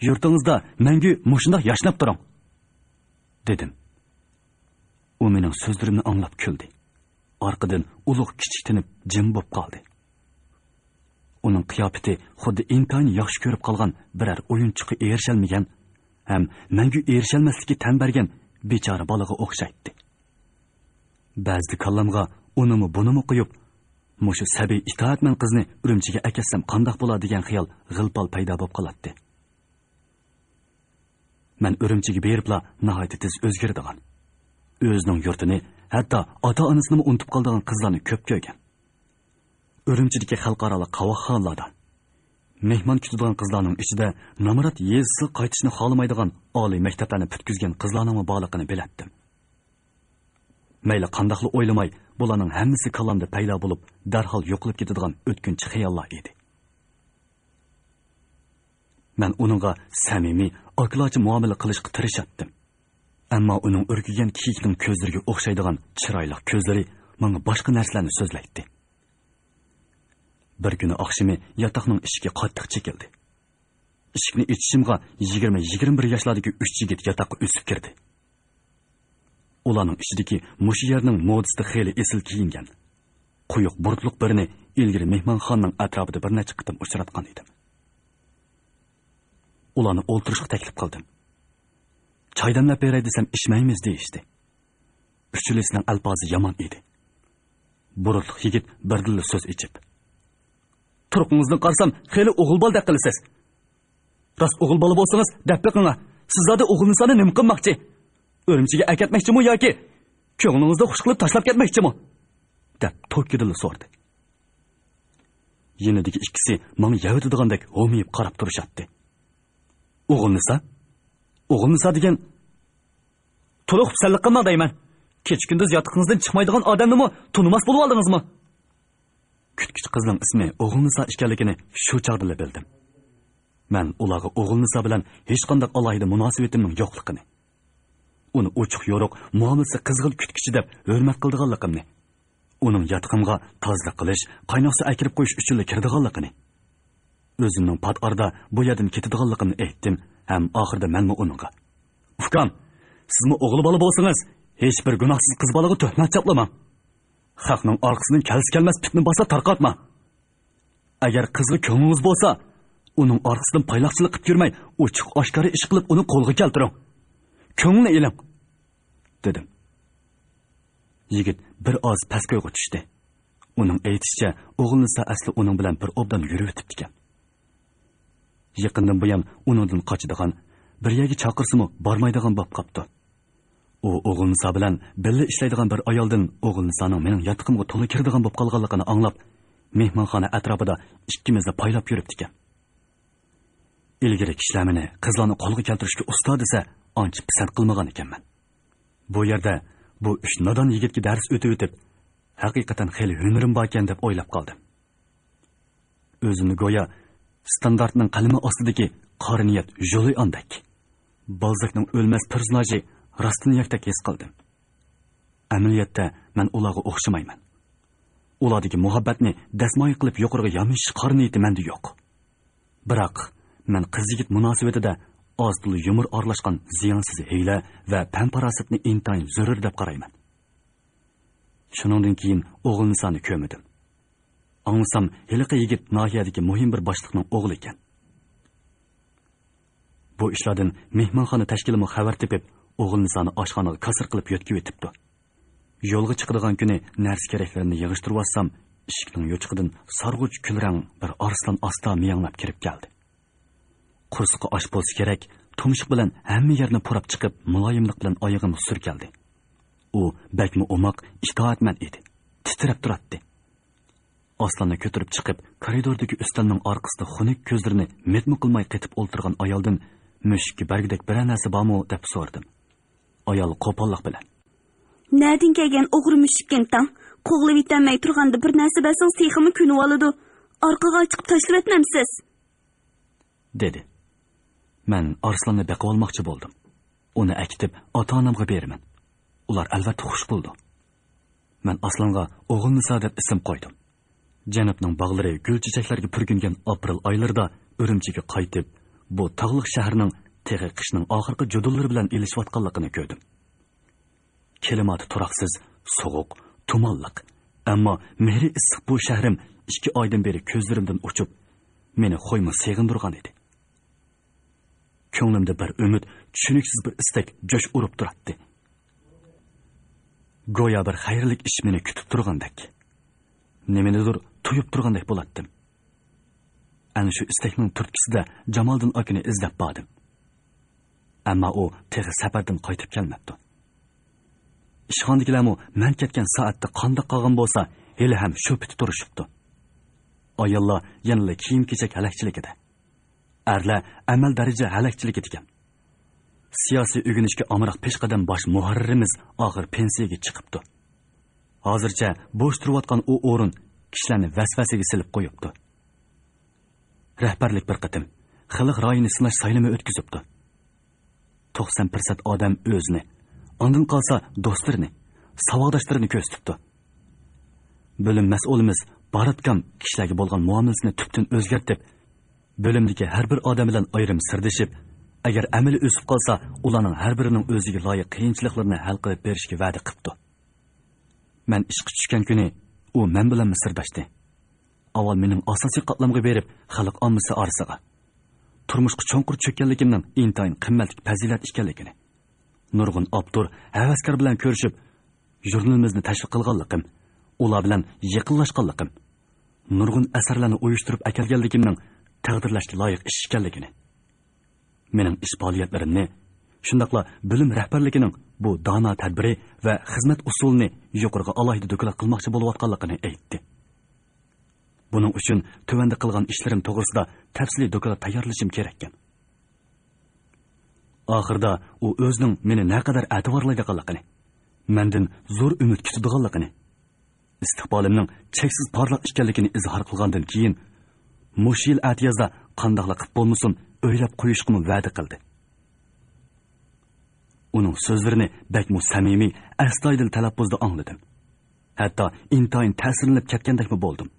يۇرتىڭىزدا مەڭگۈ مۇشۇنداق ياشناپ تۇرۇڭ، دېدىم. ئۇ مېنىڭ سۆزلىرىمنى ئاڭلاپ كۈلدى. ئارقىدىن ئۇلۇغ كىچىك تىنىپ جىم بولۇپ قالدى. ئۇنىڭ قىياپىتى خۇددى ئىنتايىن ياخشى كۆرۈپ قالغان بىرەر ئويۇنچۇققا ئېرىشەلمىگەن ھەم مەڭگۈ ئېرىشەلمەسلىككە تەن بەرگەن بىچارە بالىغا ئوخشايتتى. بەزىدە كاللامغا ئۇنىمۇ بۇنىمۇ قويۇپ، مۇشۇ سەبىي ئىتائەتمەن قىزنى ئۈرۈمچىگە ئەكەتسەم قانداق بولا دېگەن خىيال غىل-پال پەيدا بولۇپ قالاتتى. مەن ئۈرۈمچىگە بېرىپلا ناھايىتى تېز ئۆزگىرىدىغان، ئۆزىنىڭ يۇرتىنى، ھەتتا ئاتا-ئانىسىنىمۇ ئۇنتۇپ قالىدىغان قىزلارنى كۆپ كۆرگەن. ئۈرۈمچىدىكى خەلقئارالىق قاۋاقخانىلاردا، مېھمان كۈتىدىغان قىزلارنىڭ ئىچىدە نامرات يېزىسىغا قايتىشنى خالىمايدىغان ئالىي مەكتەپلەرنى پۈتكۈزگەن قىزلارنىڭمۇ بارلىقىنى بىلەتتىم. مەيلى قانداقلا ئويلىماي، بۇلارنىڭ ھەممىسى كاللامدا پەيدا بولۇپ، دەرھال يوقىلىپ كېتىدىغان ئۆتكۈنچى خىياللار ئىدى. مەن ئۇنىڭغا سەمىمىي، ئاكىلارچە مۇئامىلە قىلىشقا تىرىشاتتىم. ئەمما ئۇنىڭ ئۈركۈگەن كېيىكنىڭ كۆزلىرىگە ئوخشايدىغان چىرايلىق كۆزلىرى ماڭا باشقا نەرسىلەرنى سۆزلەيتتى. بىر كۈنى ئاخشىمى ياتاقنىڭ ئىشىكى قاتتىق چېكىلدى. ئىشىكنى ئېچىشىمغا يىگىرمە، يىگىرمە بىر ياشلاردىكى ئۈچ يىگىت ياتاققا ئۆسۈپ كىردى. ئۇلارنىڭ ئىچىدىكى مۇشۇ يەرنىڭ مودىسىدا خېلى ئېسىل كىيىنگەن، قويۇق بۇرۇتلۇق بىرىنى ئىلگىرى مېھمانخانىنىڭ ئەتراپىدا بىر نەچچە قېتىم ئۇچراتقان ئىدىم. ئۇلارنى ئولتۇرۇشقا تەكلىپ قىلدىم. چاي دەملەپ بېرەي دېسەم، ئىچمەيمىز دېيىشتى. ئۈچىلىسىنىڭ ئەلپازى يامان ئىدى. بۇرۇتلۇق يىگىت بىردىنلا سۆز ئېچىپ، تۇرقىڭىزدىن قارىسام، خېلى ئوغۇل بالىدەك قىلىسىز. راست ئوغۇل بالا بولسىڭىز، دەپ بېقىڭا، سىز زادى ئوغۇلنىسانى نېمە قىلماقچى؟ ئۈرۈمچىگە ئەكەتمەكچىمۇ ياكى كۆڭلىڭىزدە خۇش قىلىپ تاشلاپ كەتمەكچىمۇ؟ دەپ توكىدىنلا سورىدى. يېنىدىكى ئىككىسى ماڭا يەۋېتىدىغاندەك ھومىيىپ قاراپ تۇرۇشاتتى. ئوغۇلنىسا؟ ئوغۇلنىسا دېگەن؟ تولا خۇپسەنلىك قىلماڭ دەيمەن. كېچە-كۈندۈز ياتىقىڭىزدىن چىقمايدىغان ئادەمنىمۇ تونۇماس بولۇۋالدىڭىزمۇ؟ كۈتكۈچى قىزنىڭ ئىسمى ئوغۇلنىسا ئىكەنلىكىنى شۇ چاغدىلا بىلدىم. مەن ئۇلارغا ئوغۇلنىسا بىلەن ھېچقانداق ئالاھىدە مۇناسىۋىتىمنىڭ يوقلۇقىنى، ئۇنى ئوچۇق-يورۇق، مۇئامىلىسى قىزغىن كۈتكۈچى دەپ ھۆرمەت قىلىدىغانلىقىمنى، ئۇنىڭ ياتىقىمغا تازىلىق قىلىش، قايناق سۇ ئەكىرىپ قويۇش ئۈچۈنلا كىرىدىغانلىقىنى، ئۆزۈمنىڭ پات ئارىدا بۇ يەردىن كېتىدىغانلىقىمنى ئېيتتىم ھەم ئاخىرىدا مەنمۇ ئۇنىڭغا، ئۇكام، سىزمۇ ئوغۇل بالا بولسىڭىز، ھېچبىر گۇناھسىز قىز بالىغا تۆھمەت چاپلىماڭ. خەقنىڭ ئارقىسىدىن كەلسە كەلمەس پىتنە باسا تارقاتماڭ. ئەگەر قىزغا كۆڭلىڭىز بولسا، ئۇنىڭ ئارقىسىدىن پايلاقچىلىق قىلىپ يۈرمەي، ئوچۇق-ئاشكارا ئىش قىلىپ ئۇنى قولغا كەلتۈرۈڭ. كۆڭلىنى ئېلىڭ، دېدىم. يىگىت بىر ئاز پەسكويغا چۈشتى. ئۇنىڭ ئېيتىشىچە، ئوغۇلنىسا ئەسلى ئۇنىڭ بىلەن بىر ئوبدان يۈرۈۋېتىپتىكەن. يېقىندىن بۇيان ئۇنىڭدىن قاچىدىغان، بىر يەرگە چاقىرسىمۇ بارمايدىغان بولۇپ قاپتۇ. ئۇ ئوغۇلنىسا بىلەن بىللە ئىشلەيدىغان بىر ئايالدىن ئوغۇلنىسانىڭ مېنىڭ ياتىقىمغا تولا كىرىدىغان بولۇپ قالغانلىقىنى ئاڭلاپ، مېھمانخانا ئەتراپىدا ئىككىمىزنى پايلاپ يۈرۈپتىكەن. ئىلگىرى كىشىلەر مېنى قىزلارنى قولغا كەلتۈرۈشكە ئۇستا دېسە، ئانچە پىسەنت قىلمىغان ئىكەنمەن. بۇ يەردە بۇ ئۈچ نادان يىگىتكە دەرس ئۆتۈۋېتىپ، ھەقىقەتەن خېلى ھۈنىرىم باركەن دەپ ئويلاپ قالدىم. ئۆزۈمنى گويا ستاندارتنىڭ قەلىمى ئاستىدىكى قارا نىيەت ژولىئاندەك، بالزاكنىڭ ئۆلمەس پېرسوناژى راستىنىيەكتەك ھېس قىلدىم. ئەمەلىيەتتە مەن ئۇلارغا ئوخشىمايمەن. ئۇلاردىكى مۇھەببەتنى دەسمايە قىلىپ يۇقىرىغا يامىشىش قارا نىيىتى مەندە يوق. بىراق، مەن قىز-يىگىت مۇناسىۋىتىدە ئاز-تولا يۇمۇر ئارىلاشقان زىيانسىز ھىيلە ۋە پەم-پاراسەتنى ئىنتايىن زۆرۈر دەپ قارايمەن. شۇنىڭدىن كېيىن ئوغۇلنىسانى كۆرمىدىم. ئاڭلىسام، ھېلىقى يىگىت ناھىيەدىكى مۇھىم بىر باشلىقنىڭ ئوغلى ئىكەن. بۇ ئىشلاردىن مېھمانخانا تەشكىلىمۇ خەۋەر تېپىپ، ئوغۇلنىسانى ئاشخانىغا كاسىر قىلىپ يۆتكىۋېتىپتۇ. يولغا چىقىدىغان كۈنى نەرسە-كېرەكلىرىمنى يىغىشتۇرۇۋاتسام، ئىشىكنىڭ يوچۇقىدىن سارغۇچ كۈلرەڭ بىر ئارسلان ئاستا مىياڭلاپ كىرىپ كەلدى. قورسىقى ئاچ بولسا كېرەك، تۇمشۇق بىلەن ھەممە يەرنى پۇراپ چىقىپ، مۇلايىملىق بىلەن ئايىغىمغا سۈركەلدى. ئۇ بەكمۇ ئوماق، ئىتائەتمەن ئىدى. تىترەپ تۇراتتى. ئاسلاننى كۆتۈرۈپ چىقىپ، كارىدوردىكى ئۈستەلنىڭ ئارقىسىدا خۇنۈك كۆزلىرىنى مىتمۇ قىلماي قېتىپ ئولتۇرغان ئايالدىن، مۈشۈككە بەرگۈدەك بىرەر نەرسە بارمۇ؟ دەپ سورىدىم. ئايال قوپاللىق بىلەن، نەدىن كەلگەن ئوغرى مۈشۈككىنتاڭ؟ قوغلىۋېتەلمەي تۇرغاندا بىر نەرسە بەرسىڭىز تېخىمۇ كۆنۈۋالىدۇ. ئارقىغا چىقىپ تاشلىۋەتمەمسىز؟ دېدى. مەن ئارسلاننى بېقىۋالماقچى بولدۇم. ئۇنى ئەكېتىپ ئاتا-ئانامغا بېرىمەن. ئۇلار ئەلۋەتتە خۇش بولىدۇ. مەن ئاسلانغا ئوغۇلنىسا دەپ ئىسىم قويدۇم. جەنۇبنىڭ باغلىرى گۈل-چېچەكلەرگە پۈركۈنگەن ئاپرېل ئايلىرىدا ئۈرۈمچىگە قايتىپ، بۇ تاغلىق شەھەرنىڭ تېخى قىشنىڭ ئاخىرقى جۇدۇنلىرى بىلەن ئېلىشىۋاتقانلىقىنى كۆردۈم. كىلىماتى تۇراقسىز، سوغۇق، تۇمانلىق، ئەمما مېھرى ئىسسىق بۇ شەھىرىم ئىككى ئايدىن بېرى كۆزلىرىمدىن ئۇچۇپ، مېنى خويمۇ سېغىندۇرغان ئىدى. كۆڭلۈمدە بىر ئۈمىد، چۈشىنىكسىز بىر ئىستەك جۇش ئۇرۇپ تۇراتتى. گويا بىر خەيرلىك ئىش مېنى كۈتۈپ تۇرغاندەك. نېمىنىدۇر تۇيۇپ تۇرغاندەك بولاتتىم. ئەنە شۇ ئىستەكنىڭ تۈرتكىسىدە جامالدىن ئاكىنى ئىزدەپ باردىم. ئەمما ئۇ تېخى سەپەردىن قايتىپ كەلمەپتۇ. ئىشخانىدىكىلەرمۇ مەن كەتكەن سائەتتە قانداق قالغان بولسا، ھېلىھەم شۇ پېتى تۇرۇشۇپتۇ. ئاياللار يەنىلا كىيىم-كېچەك ھەلەكچىلىكىدە. ئەرلەر ئەمەل دەرىجە ھەلەكچىلىكىدىكەن. سىياسىي ئۆگىنىشكە ئامراق پېشقەدەم باش مۇھەررىرىمىز ئاخىر پېنسىيەگە چىقىپتۇ. ھازىرچە بوش تۇرۇۋاتقان ئۇ ئورۇن كىشىلەرنى ۋەسۋەسىگە سېلىپ قويۇپتۇ. رەھبەرلىك بىر قېتىم خەلق رايىنى سىناش سايلىمى ئۆتكۈزۈپتۇ. توقسان پىرسەنت ئادەم ئۆزىنى، ئاندىن قالسا دوستلىرىنى، ساۋاقداشلىرىنى كۆرسىتىپتۇ. بۆلۈم مەسئۇلىمىز باراتكام كىشىلەرگە بولغان مۇئامىلىسىنى تۈپتىن ئۆزگەرتىپ، بۆلۈمدىكى ھەر بىر ئادەم بىلەن ئايرىم سىردىشىپ، ئەگەر ئەمىلى ئۆسۈپ قالسا، ئۇلارنىڭ ھەر بىرىنىڭ ئۆزىگە لايىق قىيىنچىلىقلىرىنى ھەل قىلىپ بېرىشكە ۋەدە قىپتۇ. مەن ئىشقا چۈشكەن كۈنى ئۇ مەن بىلەنمۇ سىرداشتى. ئاۋۋال مېنىڭ ئاساسىي قاتلامغا بېرىپ، خەلق ئاممىسى ئارىسىغا، تۇرمۇشقا چوڭقۇر چۆككەنلىكىمنىڭ ئىنتايىن قىممەتلىك پەزىلەت ئىكەنلىكىنى، نۇرغۇن ئاپتور، ھەۋەسكار بىلەن كۆرۈشۈپ، ژۇرنىلىمىزنى تەشۋىق قىلغانلىقىم، ئۇلار بىلەن يېقىنلاشقانلىقىم، نۇرغۇن ئەسەرلەرنى ئۇيۇشتۇرۇپ ئەكەلگەنلىكىمنىڭ تەقدىرلەشكە لايىق ئىش ئىكەنلىكىنى، مېنىڭ ئىش پائالىيەتلىرىمنى، شۇنداقلا بۆلۈم رەھبەرلىكىنىڭ بۇ دانا تەدبىرى ۋە خىزمەت ئۇسۇلىنى يۇقىرىغا ئالاھىدە دوكلات قىلماقچى بولۇۋاتقانلىقىنى ئېيتتى. بۇنىڭ ئۈچۈن تۆۋەندە قىلغان ئىشلىرىم توغرىسىدا تەپسىلىي دوكلات تەييارلىشىم كېرەككەن. ئاخىرىدا ئۇ ئۆزىنىڭ مېنى نەقەدەر ئەتىۋارلايدىغانلىقىنى، مەندىن زور ئۈمىد كۈتىدىغانلىقىنى، ئىستىقبالىمنىڭ چەكسىز پارلاق ئىكەنلىكىنى ئىزھار قىلغاندىن كېيىن، مۇشۇ يىل ئەتىيازدا قانداقلا قىپ بولمىسۇن، ئۆيلەپ قويۇشقىمۇ ۋەدە قىلدى. ئۇنىڭ سۆزلىرىنى بەكمۇ سەمىمىي، ئەستايىدىل تەلەپپۇزدا ئاڭلىدىم. ھەتتا ئىنتايىن تەسىرلىنىپ كەتكەندەكمۇ بولدۇم.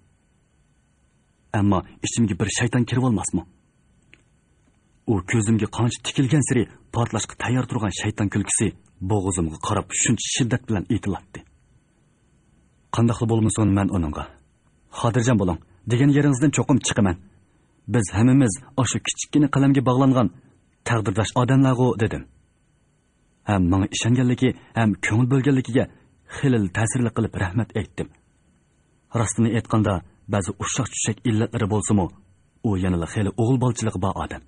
ئەمما ئىچىمگە بىر شەيتان كىرىۋالماسمۇ؟ ئۇ كۆزۈمگە قانچە تىكىلگەنسېرى پارتلاشقا تەييار تۇرغان شەيتان كۈلكىسى بوغۇزۇمغا قاراپ شۇنچە شىددەت بىلەن ئېيتىلاتتى. قانداقلا بولمىسۇن، مەن ئۇنىڭغا، «خاتىرجەم بولۇڭ، دېگەن يېرىڭىزدىن چوقۇم چىقىمەن. بىز ھەممىمىز ئاشۇ كىچىككىنە قەلەمگە باغلانغان تەقدىرداش ئادەملەرغۇ» دېدىم. ھەم ماڭا ئىشەنگەنلىكى، ھەم كۆڭۈل بۆلگەنلىكىگە خېلىلا تەسىرلىك قىلىپ رەھمەت ئېيتتىم. راستىنى ئېيتقاندا، بەزى ئۇششاق-چۈششەك ئىللەتلىرى بولسىمۇ، ئۇ يەنىلا خېلى ئوغۇل بالىچىلىقى بار ئادەم.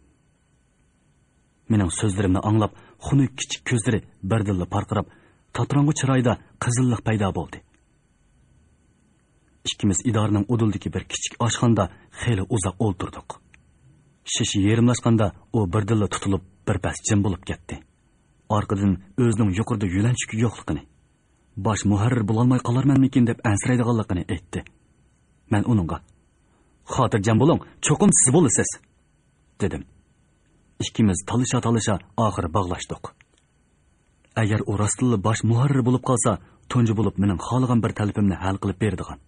مېنىڭ سۆزلىرىمنى ئاڭلاپ، خۇنۈك كىچىك كۆزلىرى بىردىنلا پارقىراپ، تاتىراڭغۇ چىرايىدا قىزىللىق پەيدا بولدى. ئىككىمىز ئىدارىنىڭ ئۇدۇلىدىكى بىر كىچىك ئاشخانىدا خېلى ئۇزاق ئولتۇردۇق. شېشە يېرىملاشقاندا ئۇ بىردىنلا تۇتۇلۇپ، بىر پەس جىم بولۇپ كەتتى. ئارقىدىن ئۆزىنىڭ يۇقىرىدا يۆلەنچۈكى يوقلۇقىنى، باش مۇھەررىر بولالماي قالارمەنمىكىن دەپ ئەنسىرەيدىغانلىقىنى ئېيتتى. مەن ئۇنىڭغا، «خاتىرجەم بولۇڭ، چوقۇم سىز بولىسىز» دېدىم. ئىككىمىز تالىشا-تالىشا ئاخىرى باغلاشتۇق. ئەگەر ئۇ راستتىنلا باش مۇھەررىر بولۇپ قالسا، تۇنجى بولۇپ مېنىڭ خالىغان بىر تەلىپىمنى ھەل قىلىپ بېرىدىغان.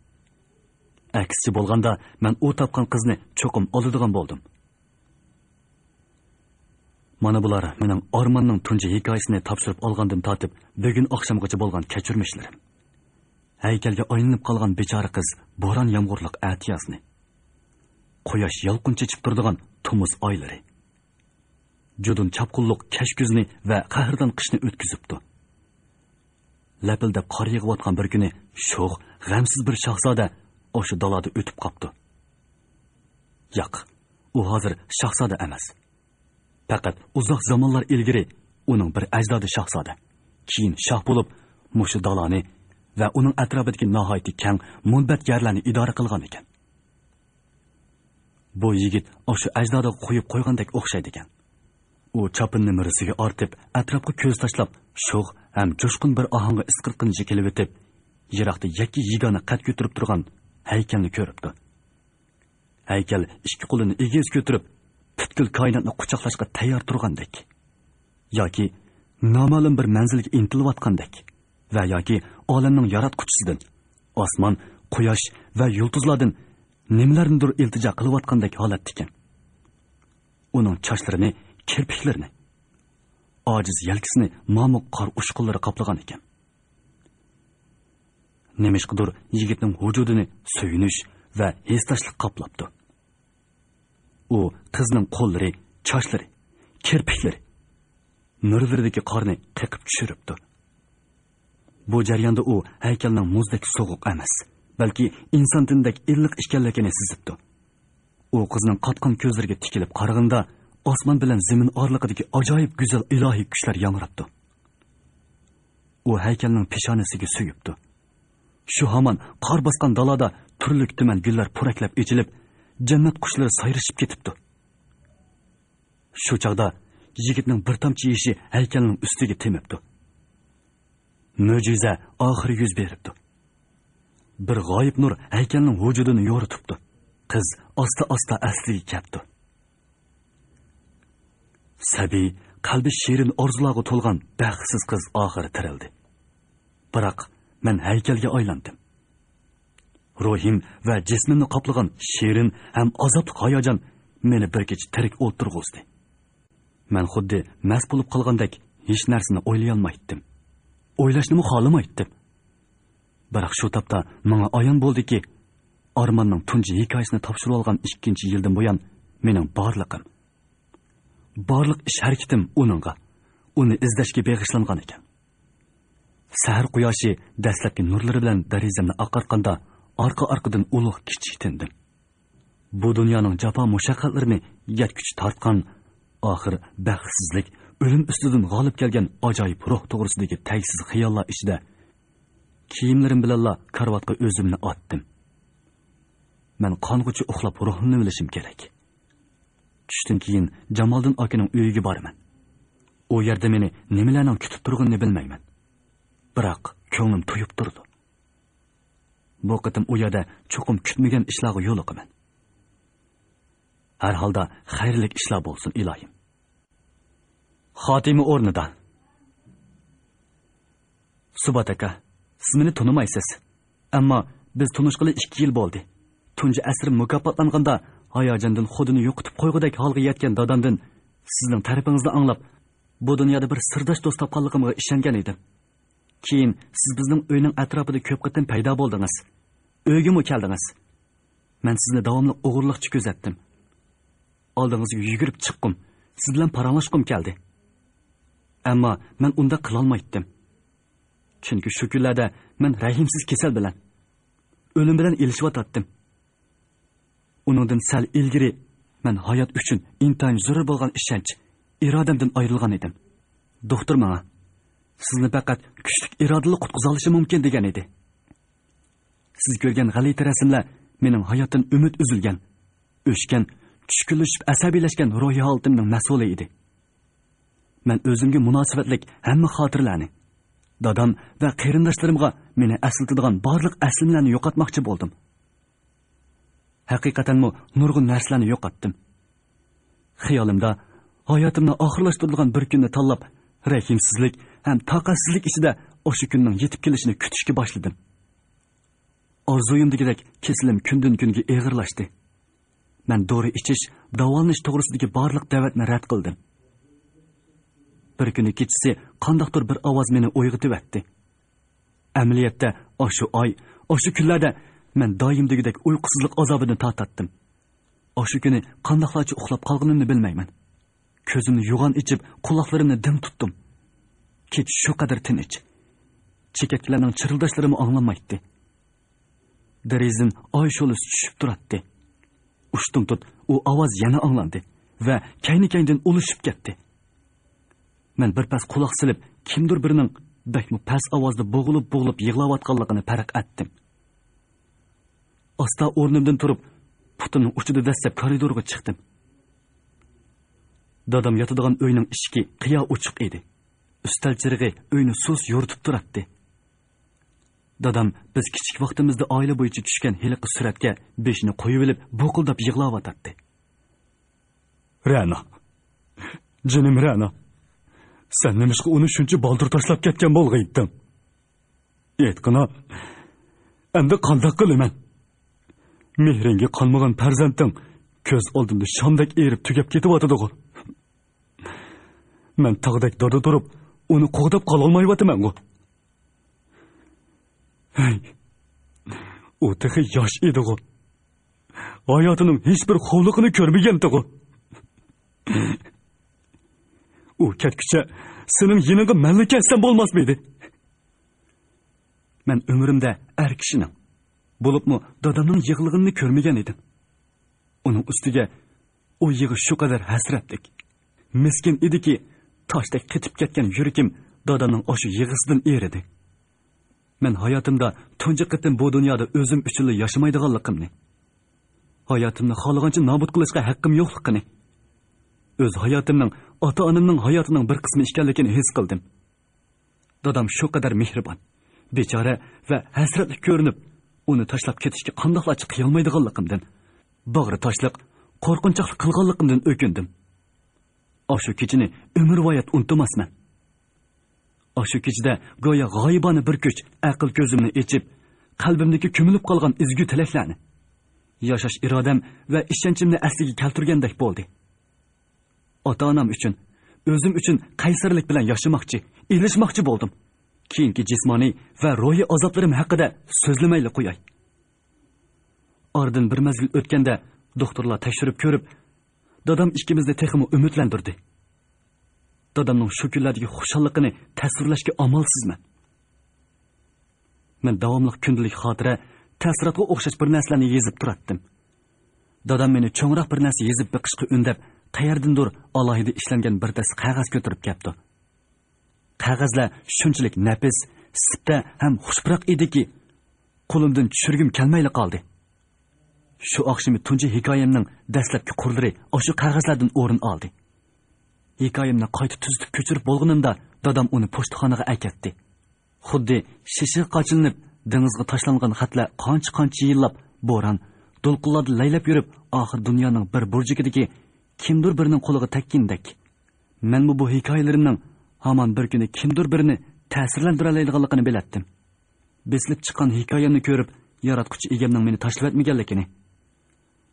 ئەكسىچە بولغاندا، مەن ئۇ تاپقان قىزنى چوقۇم ئالىدىغان بولدۇم. مانا بۇلار مېنىڭ ئارماننىڭ تۇنجى ھېكايىسىنى تاپشۇرۇپ ئالغاندىن تارتىپ بۈگۈن ئاخشامغىچە بولغان كەچۈرمىشلىرىم. ھەيكەلگە ئايلىنىپ قالغان بىچارە قىز بوران-يامغۇرلۇق ئەتىيازنى، قۇياش يالقۇن چېچىپ تۇرىدىغان تومۇز ئايلىرى، جۇدۇن چاپقۇنلۇق كەچ كۈزنى ۋە قەھرىتان قىشنى ئۆتكۈزۈپتۇ. لەپىلدەپ قار يېغىۋاتقان بىر كۈنى شوخ، غەمسىز بىر شاھزادە ئاشۇ دالادا ئۆتۈپ قاپتۇ. ياق، ئۇ ھازىر شاھزادە ئەمەس. پەقەت ئۇزاق زامانلار ئىلگىرى ئۇنىڭ بىر ئەجدادى شاھزادە، كېيىن شاھ بولۇپ، مۇشۇ دالانى ۋە ئۇنىڭ ئەتراپىدىكى ناھايىتى كەڭ مۇنبەت يەرلەرنى ئىدارە قىلغان ئىكەن. بۇ يىگىت ئاشۇ ئەجدادىغا قويۇپ قويغاندەك ئوخشايدىكەن. ئۇ چاپىنىنى مۈرىسىگە ئارتىپ، ئەتراپقا كۆز تاشلاپ، شوخ ھەم جۇشقۇن بىر ئاھاڭغا ئىسقىرتقىنىچە كېلىۋېتىپ، يىراقتا يەككە يېگانە قەد كۆتۈرۈپ تۇرغان ھەيكەلنى كۆرۈپتۇ. ھەيكەل ئىككى قولىنى ئېگىز كۆتۈرۈپ، پۈتكۈل كائىناتنى قۇچاقلاشقا تەييار تۇرغاندەك، ياكى نامەلۇم بىر مەنزىلگە ئىنتىلىۋاتقاندەك ۋە ياكى ئالەمنىڭ ياراتقۇچىسىدىن، ئاسمان، قۇياش ۋە يۇلتۇزلاردىن نېمىلەرنىدۇر ئىلتىجا قىلىۋاتقاندەك ھالەتتىكەن. ئۇنىڭ چاچلىرىنى، كىرپىكلىرىنى، ئاجىز يەلكىسىنى مامۇق قار ئۇچقۇنلىرى قاپلىغان ئىكەن. نېمىشقىدۇر يىگىتنىڭ ۋۇجۇدىنى سۆيۈنۈش ۋە ھېسداشلىق قاپلاپتۇ. ئۇ قىزنىڭ قوللىرى، چاچلىرى، كىرپىكلىرى، مۈرىلىرىدىكى قارنى قېقىپ چۈشۈرۈپتۇ. بۇ جەرياندا ئۇ ھەيكەلنىڭ مۇزدەك سوغۇق ئەمەس، بەلكى ئىنسان تېنىدەك ئىللىق ئىكەنلىكىنى سېزىپتۇ. ئۇ قىزنىڭ قاتقان كۆزلىرىگە تىكىلىپ قارىغىنىدا، ئاسمان بىلەن زېمىن ئارىلىقىدىكى ئاجايىپ گۈزەل ئىلاھىي كۈچلەر ياڭراپتۇ. ئۇ ھەيكەلنىڭ پېشانىسىگە سۆيۈپتۇ. شۇ ھامان قار باسقان دالادا تۈرلۈك تۈمەن گۈللەر پورەكلەپ ئېچىلىپ، جەننەت قۇشلىرى سايرىشىپ كېتىپتۇ. شۇ چاغدا يىگىتنىڭ بىر تامچە يېشى ھەيكەلنىڭ ئۈستىگە تېمىپتۇ. مۆجىزە ئاخىرى يۈز بېرىپتۇ. بىر غايىب نۇر ھەيكەلنىڭ ۋۇجۇدىنى يورۇتۇپتۇ. قىز ئاستا-ئاستا ئەسلىگە كەپتۇ. سەبىي، قەلبى شېرىن ئارزۇلارغا تولغان بەختسىز قىز ئاخىرى تىرىلدى. بىراق مەن ھەيكەلگە ئايلاندىم. روھىم ۋە جىسمىمنى قاپلىغان شېرىن ھەم ئازابلىق ھاياجان مېنى بىر كېچە تىرىك ئولتۇرغۇزدى. مەن خۇددى مەست بولۇپ قالغاندەك ھېچ نەرسىنى ئويلىيالمايتتىم. ئويلاشنىمۇ خالىمايتتىم. بىراق شۇ تاپتا ماڭا ئايان بولدىكى، ئارماننىڭ تۇنجى ھېكايىسىنى تاپشۇرۇۋالغان ئىككىنچى يىلدىن بۇيان مېنىڭ بارلىقىم، بارلىق ئىش ھەرىكىتىم ئۇنىڭغا، ئۇنى ئىزدەشكە بېغىشلانغان ئىكەن. سەھەر قۇياشى دەسلەپكى نۇرلىرى بىلەن دېرىزەمنى ئاقارتقاندا، ئارقا-ئارقىدىن ئۇلۇغ كىچىك تىندىم. بۇ دۇنيانىڭ جاپا مۇشەققەتلىرىنى يەتكۈچە تارتقان، ئاخىر بەختسىزلىك، ئۆلۈم ئۈستىدىن غالىب كەلگەن ئاجايىپ روھ توغرىسىدىكى تەگسىز خىياللار ئىچىدە كىيىملىرىم بىلەنلا كارىۋاتقا ئۆزۈمنى ئاتتىم. مەن قانغۇچە ئۇخلاپ روھلىنىۋېلىشىم كېرەك. چۈشتىن كېيىن جامالدىن ئاكىنىڭ ئۆيىگە بارىمەن. ئۇ يەردە مېنى نېمىلەرنىڭ كۈتۈپ تۇرغىنىنى بىلمەيمەن. بىراق كۆڭلۈم تويۇپ تۇرىدۇ. بۇ قېتىم ئۇ يەردە چوقۇم كۈتمىگەن ئىشلارغا يولۇقىمەن. ھەر ھالدا خەيرلىك ئىشلار بولسۇن، ئىلاھىم. خاتىمە ئورنىدا. سۇبات ئاكا، سىز مېنى تونۇمايسىز. ئەمما بىز تونۇشقىلى ئىككى يىل بولدى. تۇنجى ئەسىرىم مۇكاپاتلانغاندا، ھاياجاندىن خۇدىنى يوقىتىپ قويغۇدەك ھالغا يەتكەن دادامدىن سىزنىڭ تەرىپىڭىزنى ئاڭلاپ، بۇ دۇنيادا بىر سىرداش دوست تاپقانلىقىمغا ئىشەنگەن ئىدىم. كېيىن سىز بىزنىڭ ئۆينىڭ ئەتراپىدا كۆپ قېتىم پەيدا بولدىڭىز. ئۆيگىمۇ كەلدىڭىز. مەن سىزنى داۋاملىق ئوغرىلىقچە كۆزەتتىم. ئالدىڭىزغا يۈگۈرۈپ چىققۇم، سىز بىلەن پاراڭلاشقۇم كەلدى. ئەمما مەن ئۇنداق قىلالمايتتىم. چۈنكى شۇ كۈنلەردە مەن رەھىمسىز كېسەل بىلەن، ئۆلۈم بىلەن ئېلىشىۋاتاتتىم. ئۇنىڭدىن سەل ئىلگىرى مەن ھايات ئۈچۈن ئىنتايىن زۆرۈر بولغان ئىشەنچ، ئىرادەمدىن ئايرىلغان ئىدىم. دوختۇر ماڭا، سىزنى پەقەت كۈچلۈك ئىرادىلا قۇتقۇزالىشى مۇمكىن، دېگەن ئىدى. سىز كۆرگەن غەلىتە رەسىملەر مېنىڭ ھاياتتىن ئۈمىد ئۈزۈلگەن، ئۆچكەن، چۈشكۈنلىشىپ ئەسەبىيلەشكەن روھىي ھالىتىمنىڭ مەھسۇلى ئىدى. مەن ئۆزۈمگە مۇناسىۋەتلىك ھەممە خاتىرىلەرنى، دادام ۋە قېرىنداشلىرىمغا مېنى ئەسلىتىدىغان بارلىق ئەسلىمىلەرنى يوقاتماقچى بولدۇم. ھەقىقەتەنمۇ نۇرغۇن نەرسىلەرنى يوقاتتىم. خىيالىمدا ھاياتىمنى ئاخىرلاشتۇرىدىغان بىر كۈننى تاللاپ، رەھىمسىزلىك ھەم تاقەتسىزلىك ئىچىدە ئاشۇ كۈننىڭ يېتىپ كېلىشىنى كۈتۈشكە باشلىدىم. ئارزۇيۇمدىكىدەك كېسىلىم كۈندىن-كۈنگە ئېغىرلاشتى. مەن دورا ئىچىش، داۋالىنىش توغرىسىدىكى بارلىق دەۋەتنى رەت قىلدىم. بىر كۈنى كېچىسى قانداقتۇر بىر ئاۋاز مېنى ئويغىتىۋەتتى. ئەمەلىيەتتە، ئاشۇ ئاي، ئاشۇ كۈنلەردە مەن دائىم دېگۈدەك ئۇيقۇسىزلىق ئازابىنى تارتاتتىم. ئاشۇ كۈنى قانداقلارچە ئۇخلاپ قالغىنىمنى بىلمەيمەن. كۆزۈمنى يوغان ئېچىپ، قۇلاقلىرىمنى دىم تۇتتۇم. كېچە شۇ قەدەر تىنچ. چېكەتكىلەرنىڭ چىرىلداشلىرىمۇ ئاڭلانمايتتى. دېرىزىدىن ئاي شولىسى چۈشۈپ تۇراتتى. ئۇشتۇمتۇت ئۇ ئاۋاز يەنە ئاڭلاندى ۋە كەينى-كەينىدىن ئۇلىشىپ كەتتى. مەن بىر پەس قۇلاق سېلىپ، كىمدۇر بىرىنىڭ بەكمۇ پەس ئاۋازدا بوغۇلۇپ-بوغۇلۇپ يىغلاۋاتقانلىقىنى پەرق ئەتتىم. ئاستا ئورنۇمدىن تۇرۇپ، پۇتۇمنىڭ ئۇچىدا دەسسەپ كارىدورغا چىقتىم. دادام ياتىدىغان ئۆينىڭ ئىشىكى قىيا ئوچۇق ئىدى. ئۈستەل چىرىغى ئۆينى سۇس يورۇتۇپ تۇراتتى. دادام بىز كىچىك ۋاقتىمىزدا ئائىلە بويىچە چۈشكەن ھېلىقى سۈرەتكە بېشىنى قويۇۋېلىپ، بۇقۇلداپ يىغلاۋاتاتتى. رەنا، جېنىم رەنا، سەن نېمىشقا ئۇنى شۇنچە بالدۇر تاشلاپ كەتكەن بولغىيتتىڭ؟ ئېيتقىنا، ئەمدى قانداق قىلىمەن؟ مېھرىڭگە قانمىغان پەرزەنتىڭ كۆز ئالدىمدا شامدەك ئېرىپ تۈگەپ كېتىۋاتىدىغۇ. مەن تاغدەك داردا تۇرۇپ، ئۇنى قوغداپ قالالمايۋاتىمەنغۇ. ھەي، ئۇ تېخى ياش ئىدىغۇ. ھاياتىنىڭ ھېچبىر خوۋلۇقىنى كۆرمىگەنتىغۇ. ئۇ كەتكۈچە سېنىڭ يېنىڭغا مەنلا كەلسەم بولماسمىدى؟ مەن ئۆمرۈمدە ئەر كىشىنىڭ، بولۇپمۇ دادامنىڭ يىغلىغىنىنى كۆرمىگەن ئىدىم. ئۇنىڭ ئۈستىگە ئۇ يىغا شۇ قەدەر ھەسرەتلىك، مىسكىن ئىدىكى، تاشتەك قېتىپ كەتكەن يۈرىكىم دادامنىڭ ئاشۇ يىغىسىدىن ئېرىدى. مەن ھاياتىمدا تۇنجى قېتىم بۇ دۇنيادا ئۆزۈم ئۈچۈنلا ياشىمايدىغانلىقىمنى، ھاياتىمنى خالىغانچە نابۇت قىلىشقا ھەققىم يوقلۇقىنى، ئۆز ھاياتىمنىڭ ئاتا-ئانامنىڭ ھاياتىنىڭ بىر قىسمى ئىكەنلىكىنى ھېس قىلدىم. دادام شۇ قەدەر مېھرىبان، بىچارە ۋە ھەسرەتلىك كۆرۈنۈپ، ئۇنى تاشلاپ كېتىشكە قانداقلارچە قىيالمايدىغانلىقىمدىن، باغرى تاشلىق، قورقۇنچاقلىق قىلغانلىقىمدىن ئۆكۈندۈم. ئاشۇ كېچىنى ئۆمۈرۋايەت ئۇنتۇماسمەن. ئاشۇ كېچىدە گويا غايىبانە بىر كۈچ ئەقىل كۆزۈمنى ئېچىپ، قەلبىمدىكى كۆمۈلۈپ قالغان ئىزگۈ تىلەكلەرنى، ياشاش ئىرادەم ۋە ئىشەنچىمنى ئەسلىگە كەلتۈرگەندەك بولدى. ئاتا-ئانام ئۈچۈن، ئۆزۈم ئۈچۈن قەيسەرلىك بىلەن ياشىماقچى، ئېلىشماقچى بولدۇم. كېيىنكى جىسمانىي ۋە روھىي ئازابلىرىم ھەققىدە سۆزلىمەيلا قوياي. ئارىدىن بىر مەزگىل ئۆتكەندە، دوختۇرلار تەكشۈرۈپ كۆرۈپ، دادام ئىككىمىزنى تېخىمۇ ئۈمىدلەندۈردى. دادامنىڭ شۇ كۈنلەردىكى خۇشاللىقىنى تەسۋىرلەشكە ئامالسىزمەن. مەن داۋاملىق كۈندىلىك خاتىرە، تەسىراتقا ئوخشاش بىر نەرسىلەرنى يېزىپ تۇراتتىم. دادام مېنى چوڭراق بىر نەرسە يېزىپ بېقىشقا ئۈندەپ، قەيەردىندۇر ئالاھىدە ئىشلەنگەن بىر دەستە قەغەز كۆتۈرۈپ كەپتۇ. قەغەزلەر شۇنچىلىك نەپىس، سىپتە ھەم خۇش پۇراق ئىدىكى، قولۇمدىن چۈشۈرگۈم كەلمەيلا قالدى. شۇ ئاخشىمى تۇنجى ھېكايەمنىڭ دەسلەپكى قۇرلىرى ئاشۇ قەغەزلەردىن ئورۇن ئالدى. ھېكايەمنى قايتا تۈزىتىپ كۆچۈرۈپ بولغىنىمدا، دادام ئۇنى پوچتىخانىغا ئەكەتتى. خۇددى شېشىغا قاچىلىنىپ دېڭىزغا تاشلانغان خەتلەر قانچە-قانچە يىللاپ بوران، دولقۇنلاردا لەيلەپ يۈرۈپ، ئاخىر دۇنيانىڭ بىر بۇرجىكىدىكى كىمدۇر بىرىنىڭ قولىغا تەگكىنىدەك. مەنمۇ بۇ ھېكايىلىرىمنىڭ ھامان بىر كۈنى كىمدۇر بىرىنى تەسىرلەندۈرەلەيدىغانلىقىنى بىلەتتىم. بېسىلىپ چىققان ھېكايەمنى كۆرۈپ، ياراتقۇچى ئىگەمنىڭ مېنى تاشلىۋەتمىگەنلىكىنى،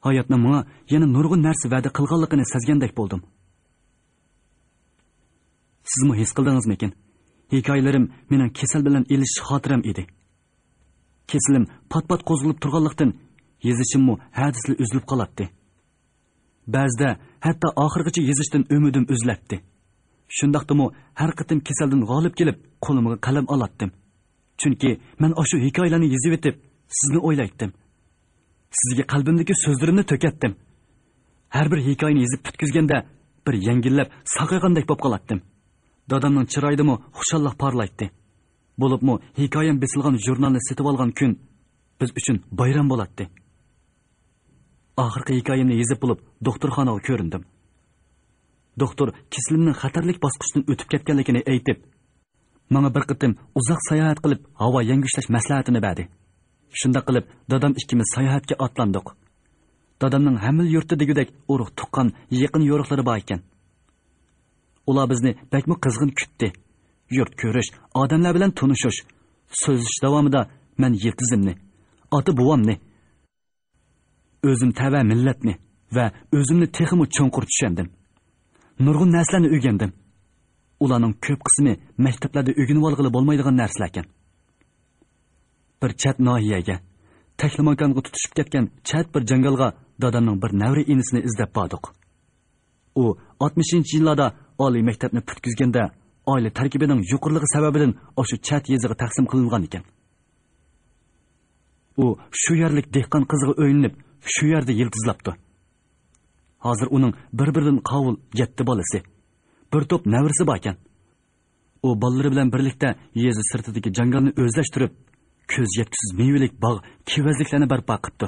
ھاياتنىڭ ماڭا يەنە نۇرغۇن نەرسە ۋەدە قىلغانلىقىنى سەزگەندەك بولدۇم. سىزمۇ ھېس قىلدىڭىزمىكىن؟ ھېكايىلىرىم مېنىڭ كېسەل بىلەن ئېلىشىش خاتىرەم ئىدى. كېسىلىم پات-پات قوزغىلىپ تۇرغانلىقتىن، يېزىشىممۇ ھەدىسىلا ئۈزۈلۈپ قالاتتى. بەزىدە ھەتتا ئاخىرغىچە يېزىشتىن ئۈمىدىم ئۈزۈلەتتى. شۇنداقتىمۇ ھەر قېتىم كېسەلدىن غالىب كېلىپ، قولۇمغا قەلەم ئالاتتىم. چۈنكى مەن ئاشۇ ھېكايىلەرنى يېزىۋېتىپ، سىزنى ئويلايتتىم. سىزگە قەلبىمدىكى سۆزلىرىمنى تۆكەتتىم. ھەر بىر ھېكايىنى يېزىپ پۈتكۈزگەندە، بىر يەڭگىللەپ ساقايغاندەك بولۇپ قالاتتىم. دادامنىڭ چىرايىدىمۇ خۇشاللىق پارلايتتى. بولۇپمۇ ھېكايەم بېسىلغان ژۇرنالنى سېتىۋالغان كۈن بىز ئۈچۈن بايرام بولاتتى. ئاخىرقى ھېكايەمنى يېزىپ بولۇپ، دوختۇرخانىغا كۆرۈندۈم. دوختۇر كېسىلىمنىڭ خەتەرلىك باسقۇچتىن ئۆتۈپ كەتكەنلىكىنى ئېيتىپ، ماڭا بىر قېتىم ئۇزاق ساياھەت قىلىپ، ھاۋا يەڭگۈشلەش مەسلىھەتىنى بەردى. شۇنداق قىلىپ، دادام ئىككىمىز ساياھەتكە ئاتلاندۇق. دادامنىڭ ھەممىلا يۇرتتا دېگۈدەك ئۇرۇق-تۇغقان، يېقىن-يورۇقلىرى بار ئىكەن. ئۇلار بىزنى بەكمۇ قىزغىن كۈتتى. يۇرت كۆرۈش، ئادەملەر بىلەن تونۇشۇش، سۆزلىشىش داۋامىدا مەن يىلتىزىمنى، ئاتا-بوۋامنى، ئۆزۈم تەۋە مىللەتنى ۋە ئۆزۈمنى تېخىمۇ چوڭقۇر چۈشەندىم. نۇرغۇن نەرسىلەرنى ئۆگەندىم. ئۇلارنىڭ كۆپ قىسمى مەكتەپلەردە ئۆگىنىۋالغىلى بولمايدىغان نەرسىلەركەن. بىر چەت ناھىيەگە، تەكلىماكانغا تۇتىشىپ كەتكەن چەت بىر جاڭگالغا دادامنىڭ بىر نەۋرە ئىنىسىنى ئىزدەپ باردۇق. ئۇ ئاتمىشىنچى يىللاردا ئالىي مەكتەپنى پۈتكۈزگەندە، ئائىلە تەركىبىنىڭ يۇقىرىلىقى سەۋەبىدىن ئاشۇ چەت يېزىغا تەقسىم قىلىنغان ئىكەن. ئۇ شۇ يەرلىك دېھقان قىزىغا ئۆيلىنىپ، شۇ يەردە يىلتىزلاپتۇ. ھازىر ئۇنىڭ بىر-بىرىدىن قاۋۇل يەتتە بالىسى، بىر توپ نەۋرىسى باركەن. ئۇ بالىلىرى بىلەن بىرلىكتە يېزا سىرتىدىكى جاڭگالنى ئۆزلەشتۈرۈپ، كۆز يەتكۈسىز مېۋىلىك باغ، كېۋەزلىكلەرنى بەرپا قىپتۇ.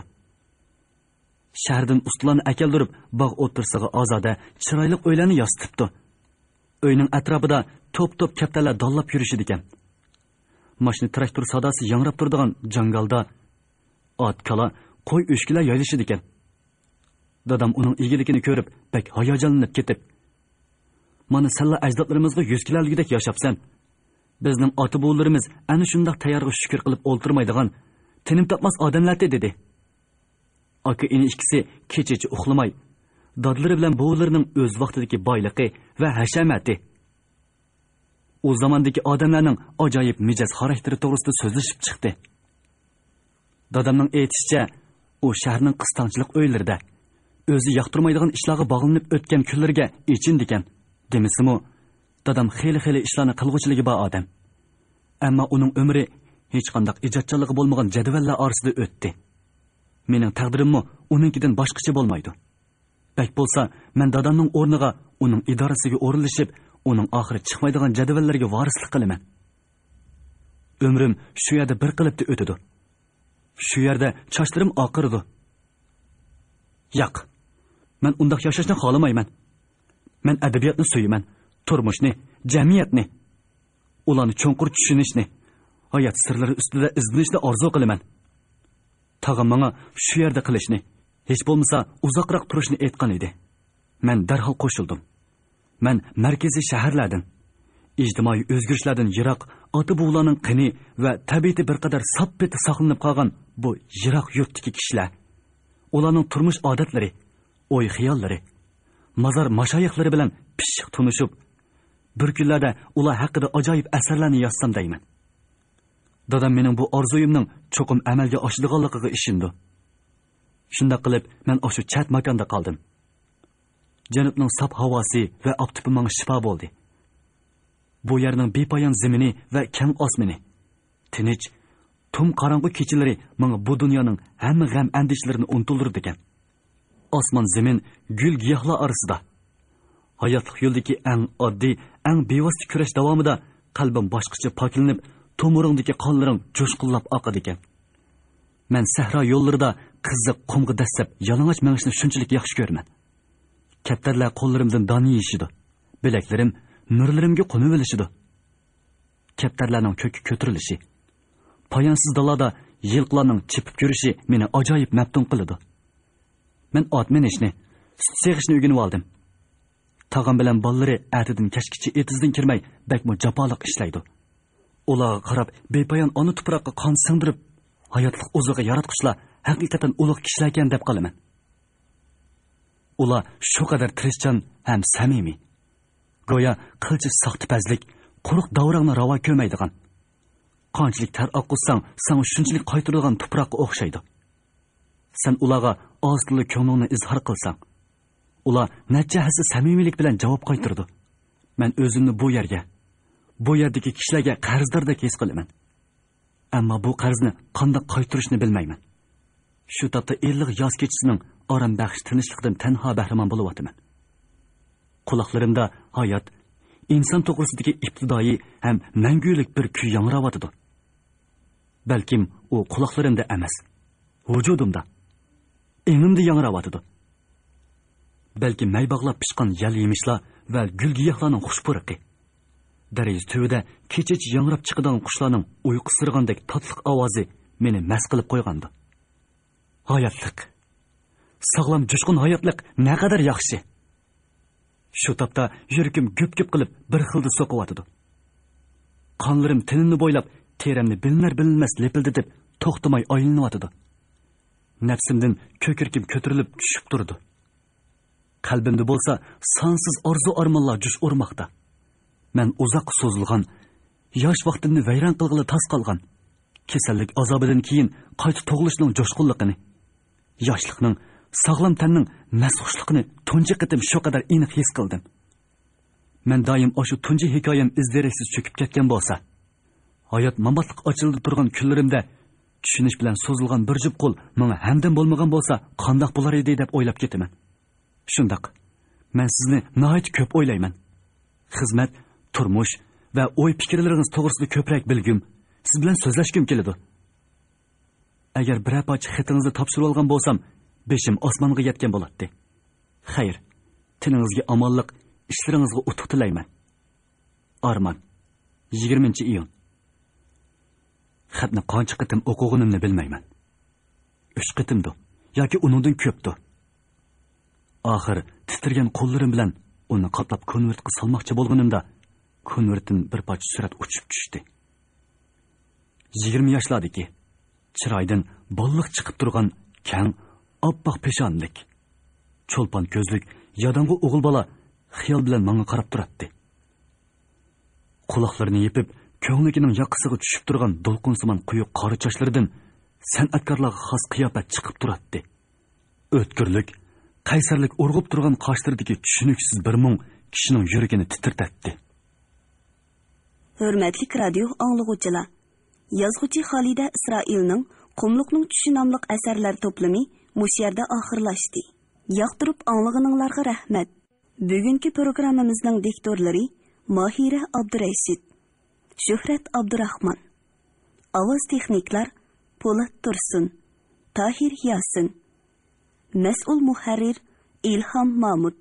شەھەردىن ئۇستىلارنى ئەكەلدۈرۈپ، باغ ئوتتۇرىسىغا ئازادە، چىرايلىق ئۆيلەرنى ياسىتىپتۇ. ئۆينىڭ ئەتراپىدا توپ-توپ كەپتەرلەر دانلاپ يۈرۈشىدىكەن. ماشىنا، تىراكتور ساداسى ياڭراپ تۇرىدىغان جاڭگالدا ئات، كالا، قوي، ئۆچكىلەر يايلىشىدىكەن. دادام ئۇنىڭ ئىگىلىكىنى كۆرۈپ، بەك ھاياجانلىنىپ كېتىپ، «مانا سەنلا ئەجدادلىرىمىزغا يۈز كېلەلىگۈدەك ياشاپسەن. بىزنىڭ ئاتا-بوۋىلىرىمىز ئەنە شۇنداق تەييارغا شۈكۈر قىلىپ ئولتۇرمايدىغان، تىنىم تاپماس ئادەملەرتى» دېدى. ئاكا-ئىنى ئىككىسى كېچىچە ئۇخلىماي، دادىلىرى بىلەن بوۋىلىرىنىڭ ئۆز ۋاقتىدىكى بايلىقى ۋە ھەشەمەتى، ئۇ زاماندىكى ئادەملەرنىڭ ئاجايىپ مىجەز خاراكتېرى توغرىسىدا سۆزلىشىپ چىقتى. دادامنىڭ ئېيتىشىچە، ئۇ شەھەرنىڭ قىستاڭچىلىق ئۆيلىرىدە، ئۆزى ياقتۇرمايدىغان ئىشلارغا باغلىنىپ ئۆتكەن كۈنلىرىگە ئېچىندىكەن. دېمىسىمۇ، دادام خېلى-خېلى ئىشلارنى قىلغۇچىلىكى بار ئادەم. ئەمما ئۇنىڭ ئۆمرى ھېچقانداق ئىجادچانلىقى بولمىغان جەدۋەللەر ئارىسىدا ئۆتتى. مېنىڭ تەقدىرىممۇ ئۇنىڭكىدىن باشقىچە بولمايدۇ. بەك بولسا، مەن دادامنىڭ ئورنىغا ئۇنىڭ ئىدارىسىگە ئورۇنلىشىپ، ئۇنىڭ ئاخىرى چىقمايدىغان جەدۋەللەرگە ۋارىسلىق قىلىمەن. ئۆمرۈم شۇ يەردە بىر قېلىپتا ئۆتىدۇ. شۇ يەردە چاچلىرىم ئاقىرىدۇ. ياق، مەن ئۇنداق ياشاشنى خالىمايمەن. مەن ئەدەبىياتنى سۆيىمەن، تۇرمۇشنى، جەمئىيەتنى، ئۇلارنى چوڭقۇر چۈشىنىشنى، ھايات سىرلىرى ئۈستىدە ئىزدىنىشنى ئارزۇ قىلىمەن. تاغام ماڭا شۇ يەردە قىلىشنى، ھېچ بولمىسا ئۇزاقراق تۇرۇشنى ئېيتقان ئىدى. مەن دەرھال قوشۇلدۇم. مەن مەركىزىي شەھەرلەردىن، ئىجتىمائىي ئۆزگىرىشلەردىن يىراق، ئاتا-بوۋىلارنىڭ قېنى ۋە تەبىئىتى بىر قەدەر ساپ پېتى ساقلىنىپ قالغان بۇ يىراق يۇرتتىكى كىشىلەر، ئۇلارنىڭ تۇرمۇش ئادەتلىرى، ئوي-خىياللىرى، مازار ماشايىخلىرى بىلەن پىششىق تونۇشۇپ، بىر كۈنلەردە ئۇلار ھەققىدە ئاجايىپ ئەسەرلەرنى يازسام دەيمەن. دادام مېنىڭ بۇ ئارزۇيۇمنىڭ چوقۇم ئەمەلگە ئاشىدىغانلىقىغا ئىشىنىدۇ. شۇنداق قىلىپ، مەن ئاشۇ چەت ماكاندا قالدىم. جەنۇبنىڭ ساپ ھاۋاسى ۋە ئاپتىپى ماڭا شىپا بولدى. بۇ يەرنىڭ بىپايان زېمىنى ۋە كەڭ ئاسمىنى، تىنچ، تۈم قاراڭغۇ كېچىلىرى ماڭا بۇ دۇنيانىڭ ھەممە غەم-ئەندىشىلىرىنى ئۇنتۇلدۇرىدىكەن. ئاسمان-زېمىن، گۈل-گىياھلار ئارىسىدا، ھاياتلىق يولىدىكى ئەڭ ئاددىي، ئەڭ بىۋاسىتە كۈرەش داۋامىدا قەلبىم باشقىچە پاكلىنىپ، تومۇرۇڭدىكى قانلىرىڭ جۇشقۇنلاپ ئاقىدىكەن. مەن سەھرا يوللىرىدا قىزىق قۇمغا دەسسەپ يالىڭاچ مېڭىشنى شۇنچىلىك ياخشى كۆرىمەن. كەپتەرلەر قوللىرىمدىن دان يېيىشىدۇ. بىلەكلىرىم مۈرىلىرىمگە قونۇۋېلىشىدۇ. كەپتەرلەرنىڭ كۆككە كۆتۈرۈلۈشى، پايانسىز دالادا يىلقىلارنىڭ چېپىپ يۈرۈشى مېنى ئاجايىپ مەپتۇن قىلىدۇ. مەن ئات مىنىشنى، سۈت سېغىشنى ئۆگىنىۋالدىم. تاغام بىلەن بالىلىرى ئەتىدىن كەچكىچە ئېتىزدىن كىرمەي، بەكمۇ جاپالىق ئىشلەيدۇ. ئۇلارغا قاراپ، بىپايان ئانا تۇپراققا قان سىڭدۈرۈپ، ھاياتلىق ئوزۇقى ياراتقۇچىلار ھەقىقەتەن ئۇلۇغ كىشىلەركەن دەپ قالىمەن. ئۇلار شۇ قەدەر تىرىشچان ھەم سەمىمىي. گويا قىلچە ساختىپەزلىك، قۇرۇق داۋراڭنى راۋا كۆرمەيدىغان. قانچىلىك تەر ئاققۇزساڭ، ساڭا شۇنچىلىك قايتۇرىدىغان تۇپراققا ئوخشايدۇ. سەن ئۇلارغا ئاز تىلدا كۆڭلۈڭنى ئىزھار قىلساڭ، ئۇلار نەچچە ھەسسە سەمىمىيلىك بىلەن جاۋاب قايتۇرىدۇ. مەن ئۆزۈمنى بۇ يەرگە، بۇ يەردىكى كىشىلەرگە قەرزداردەك ھېس قىلىمەن. ئەمما بۇ قەرزنى قانداق قايتۇرۇشنى بىلمەيمەن. شۇ تاپتا ئىللىق ياز كېچىسىنىڭ ئارام بەخش تىنچلىقىدىن تەنھا بەھرىمەن بولۇۋاتىمەن. قۇلاقلىرىمدا ھايات، ئىنسان توغرىسىدىكى ئىپتىدائىي ھەم مەڭگۈلۈك بىر كۈي ياڭراۋاتىدۇ. بەلكىم ئۇ قۇلاقلىرىمدا ئەمەس، ۋۇجۇدۇمدا، ئېڭىمدا ياڭراۋاتىدۇ. بەلكى مەي باغلاپ پىشقان يەل يېمىشلار ۋە گۈل-گىياھلارنىڭ خۇش پۇرىقى، دەريا تۈۋىدە كېچىچە ياڭراپ چىقىدىغان قۇشلارنىڭ ئۇيقۇسىرىغاندەك تاتلىق ئاۋازى مېنى مەست قىلىپ قويغاندۇ. ھاياتلىق، ساغلام، جۇشقۇن ھاياتلىق نەقەدەر ياخشى! شۇ تاپتا يۈرىكىم گۈپ-گۈپ قىلىپ بىر خىلدا سوقۇۋاتىدۇ. قانلىرىم تېنىمنى بويلاپ، تېرەمنى بىلىنەر-بىلىنمەس لېپىلدىتىپ، توختىماي ئايلىنىۋاتىدۇ. نەپسىمدىن كۆكرىكىم كۆتۈرۈلۈپ چۈشۈپ تۇرىدۇ. قەلبىمدە بولسا سانسىز ئارزۇ-ئارمانلار جۇش ئۇرماقتا. مەن ئۇزاققا سوزۇلغان، ياش ۋاقتىمنى ۋەيران قىلغىلى تاس قالغان، كېسەللىك ئازابىدىن كېيىن قايتا تۇغۇلۇشنىڭ جۇشقۇنلۇقىنى، ياشلىقنىڭ، ساغلام تەننىڭ مەستخۇشلۇقىنى تۇنجى قېتىم شۇ قەدەر ئېنىق ھېس قىلدىم. مەن دائىم ئاشۇ تۇنجى ھېكايەم ئىز-دېرەكسىز چۆكۈپ كەتكەن بولسا، ھايات ماماتلىق ئاچىلىدا تۇرغان كۈنلىرىمدە چۈشىنىش بىلەن سوزۇلغان بىر جۈپ قول ماڭا ھەمدەم بولمىغان بولسا قانداق بولار ئىدى دەپ ئويلاپ كېتىمەن. شۇنداق، مەن سىزنى ناھايىتى كۆپ ئويلايمەن. خىزمەت، تۇرمۇش ۋە ئوي-پىكىرلىرىڭىز توغرىسىدا كۆپرەك بىلگۈم، سىز بىلەن سۆزلەشكۈم كېلىدۇ. ئەگەر بىرەر پارچە خېتىڭىزنى تاپشۇرۇۋالغان بولسام، بېشىم ئاسمانغا يەتكەن بولاتتى. خەير، تېنىڭىزگە ئامانلىق، ئىشلىرىڭىزغا ئۇتۇق تىلەيمەن. ئارمان، يىگىرمىنچى ئىيۇن. خەتنى قانچە قېتىم ئوقۇغىنىمنى بىلمەيمەن. ئۈچ قېتىمدۇ ياكى ئۇنىڭدىن كۆپتۇ. ئاخىر تىترىگەن قوللىرىم بىلەن ئۇنى قاتلاپ كونۋېرتقا سالماقچى بولغىنىمدا، كونۋېرتتىن بىر پارچە سۈرەت ئۇچۇپ چۈشتى. يىگىرمە ياشلاردىكى، چىرايىدىن بالىلىق چىقىپ تۇرغان كەڭ، ئاپئاق پېشانىلىك، چولپان كۆزلۈك، ياداڭغۇ ئوغۇل بالا خىيال بىلەن ماڭا قاراپ تۇراتتى. قۇلاقلىرىنى يېپىپ، كۆڭلىكىنىڭ ياقىسىغا چۈشۈپ تۇرغان دولقۇنسىمان قويۇق قارا چاچلىرىدىن سەنئەتكارلارغا خاس قىياپەت چىقىپ تۇراتتى. ئۆتكۈرلۈك، قەيسەرلىك ئۇرغۇپ تۇرغان قاشلىرىدىكى چۈشىنىكسىز بىر مۇڭ كىشىنىڭ يۈرىكىنى تىترىتەتتى. ھۆرمەتلىك رادىيو ئاڭلىغۇچىلار، يازغۇچى خالىدە ئىسرائىلنىڭ قۇملۇقنىڭ چۈشى ناملىق ئەسەرلەر توپلىمى مۇشۇ يەردە ئاخىرلاشتى. ياقتۇرۇپ ئاڭلىغىنىڭلارغا رەھمەت. بۈگۈنكى پروگراممىمىزنىڭ دىكتورلىرى ماھىرە ئابدۇرەشىت، شۆھرەت ئابدۇراخمان. ئاۋاز تېخنىكلار پولات تۇرسۇن، تاھىر ياسىن. مەسئۇل مۇھەررىر ئىلھام مامۇت.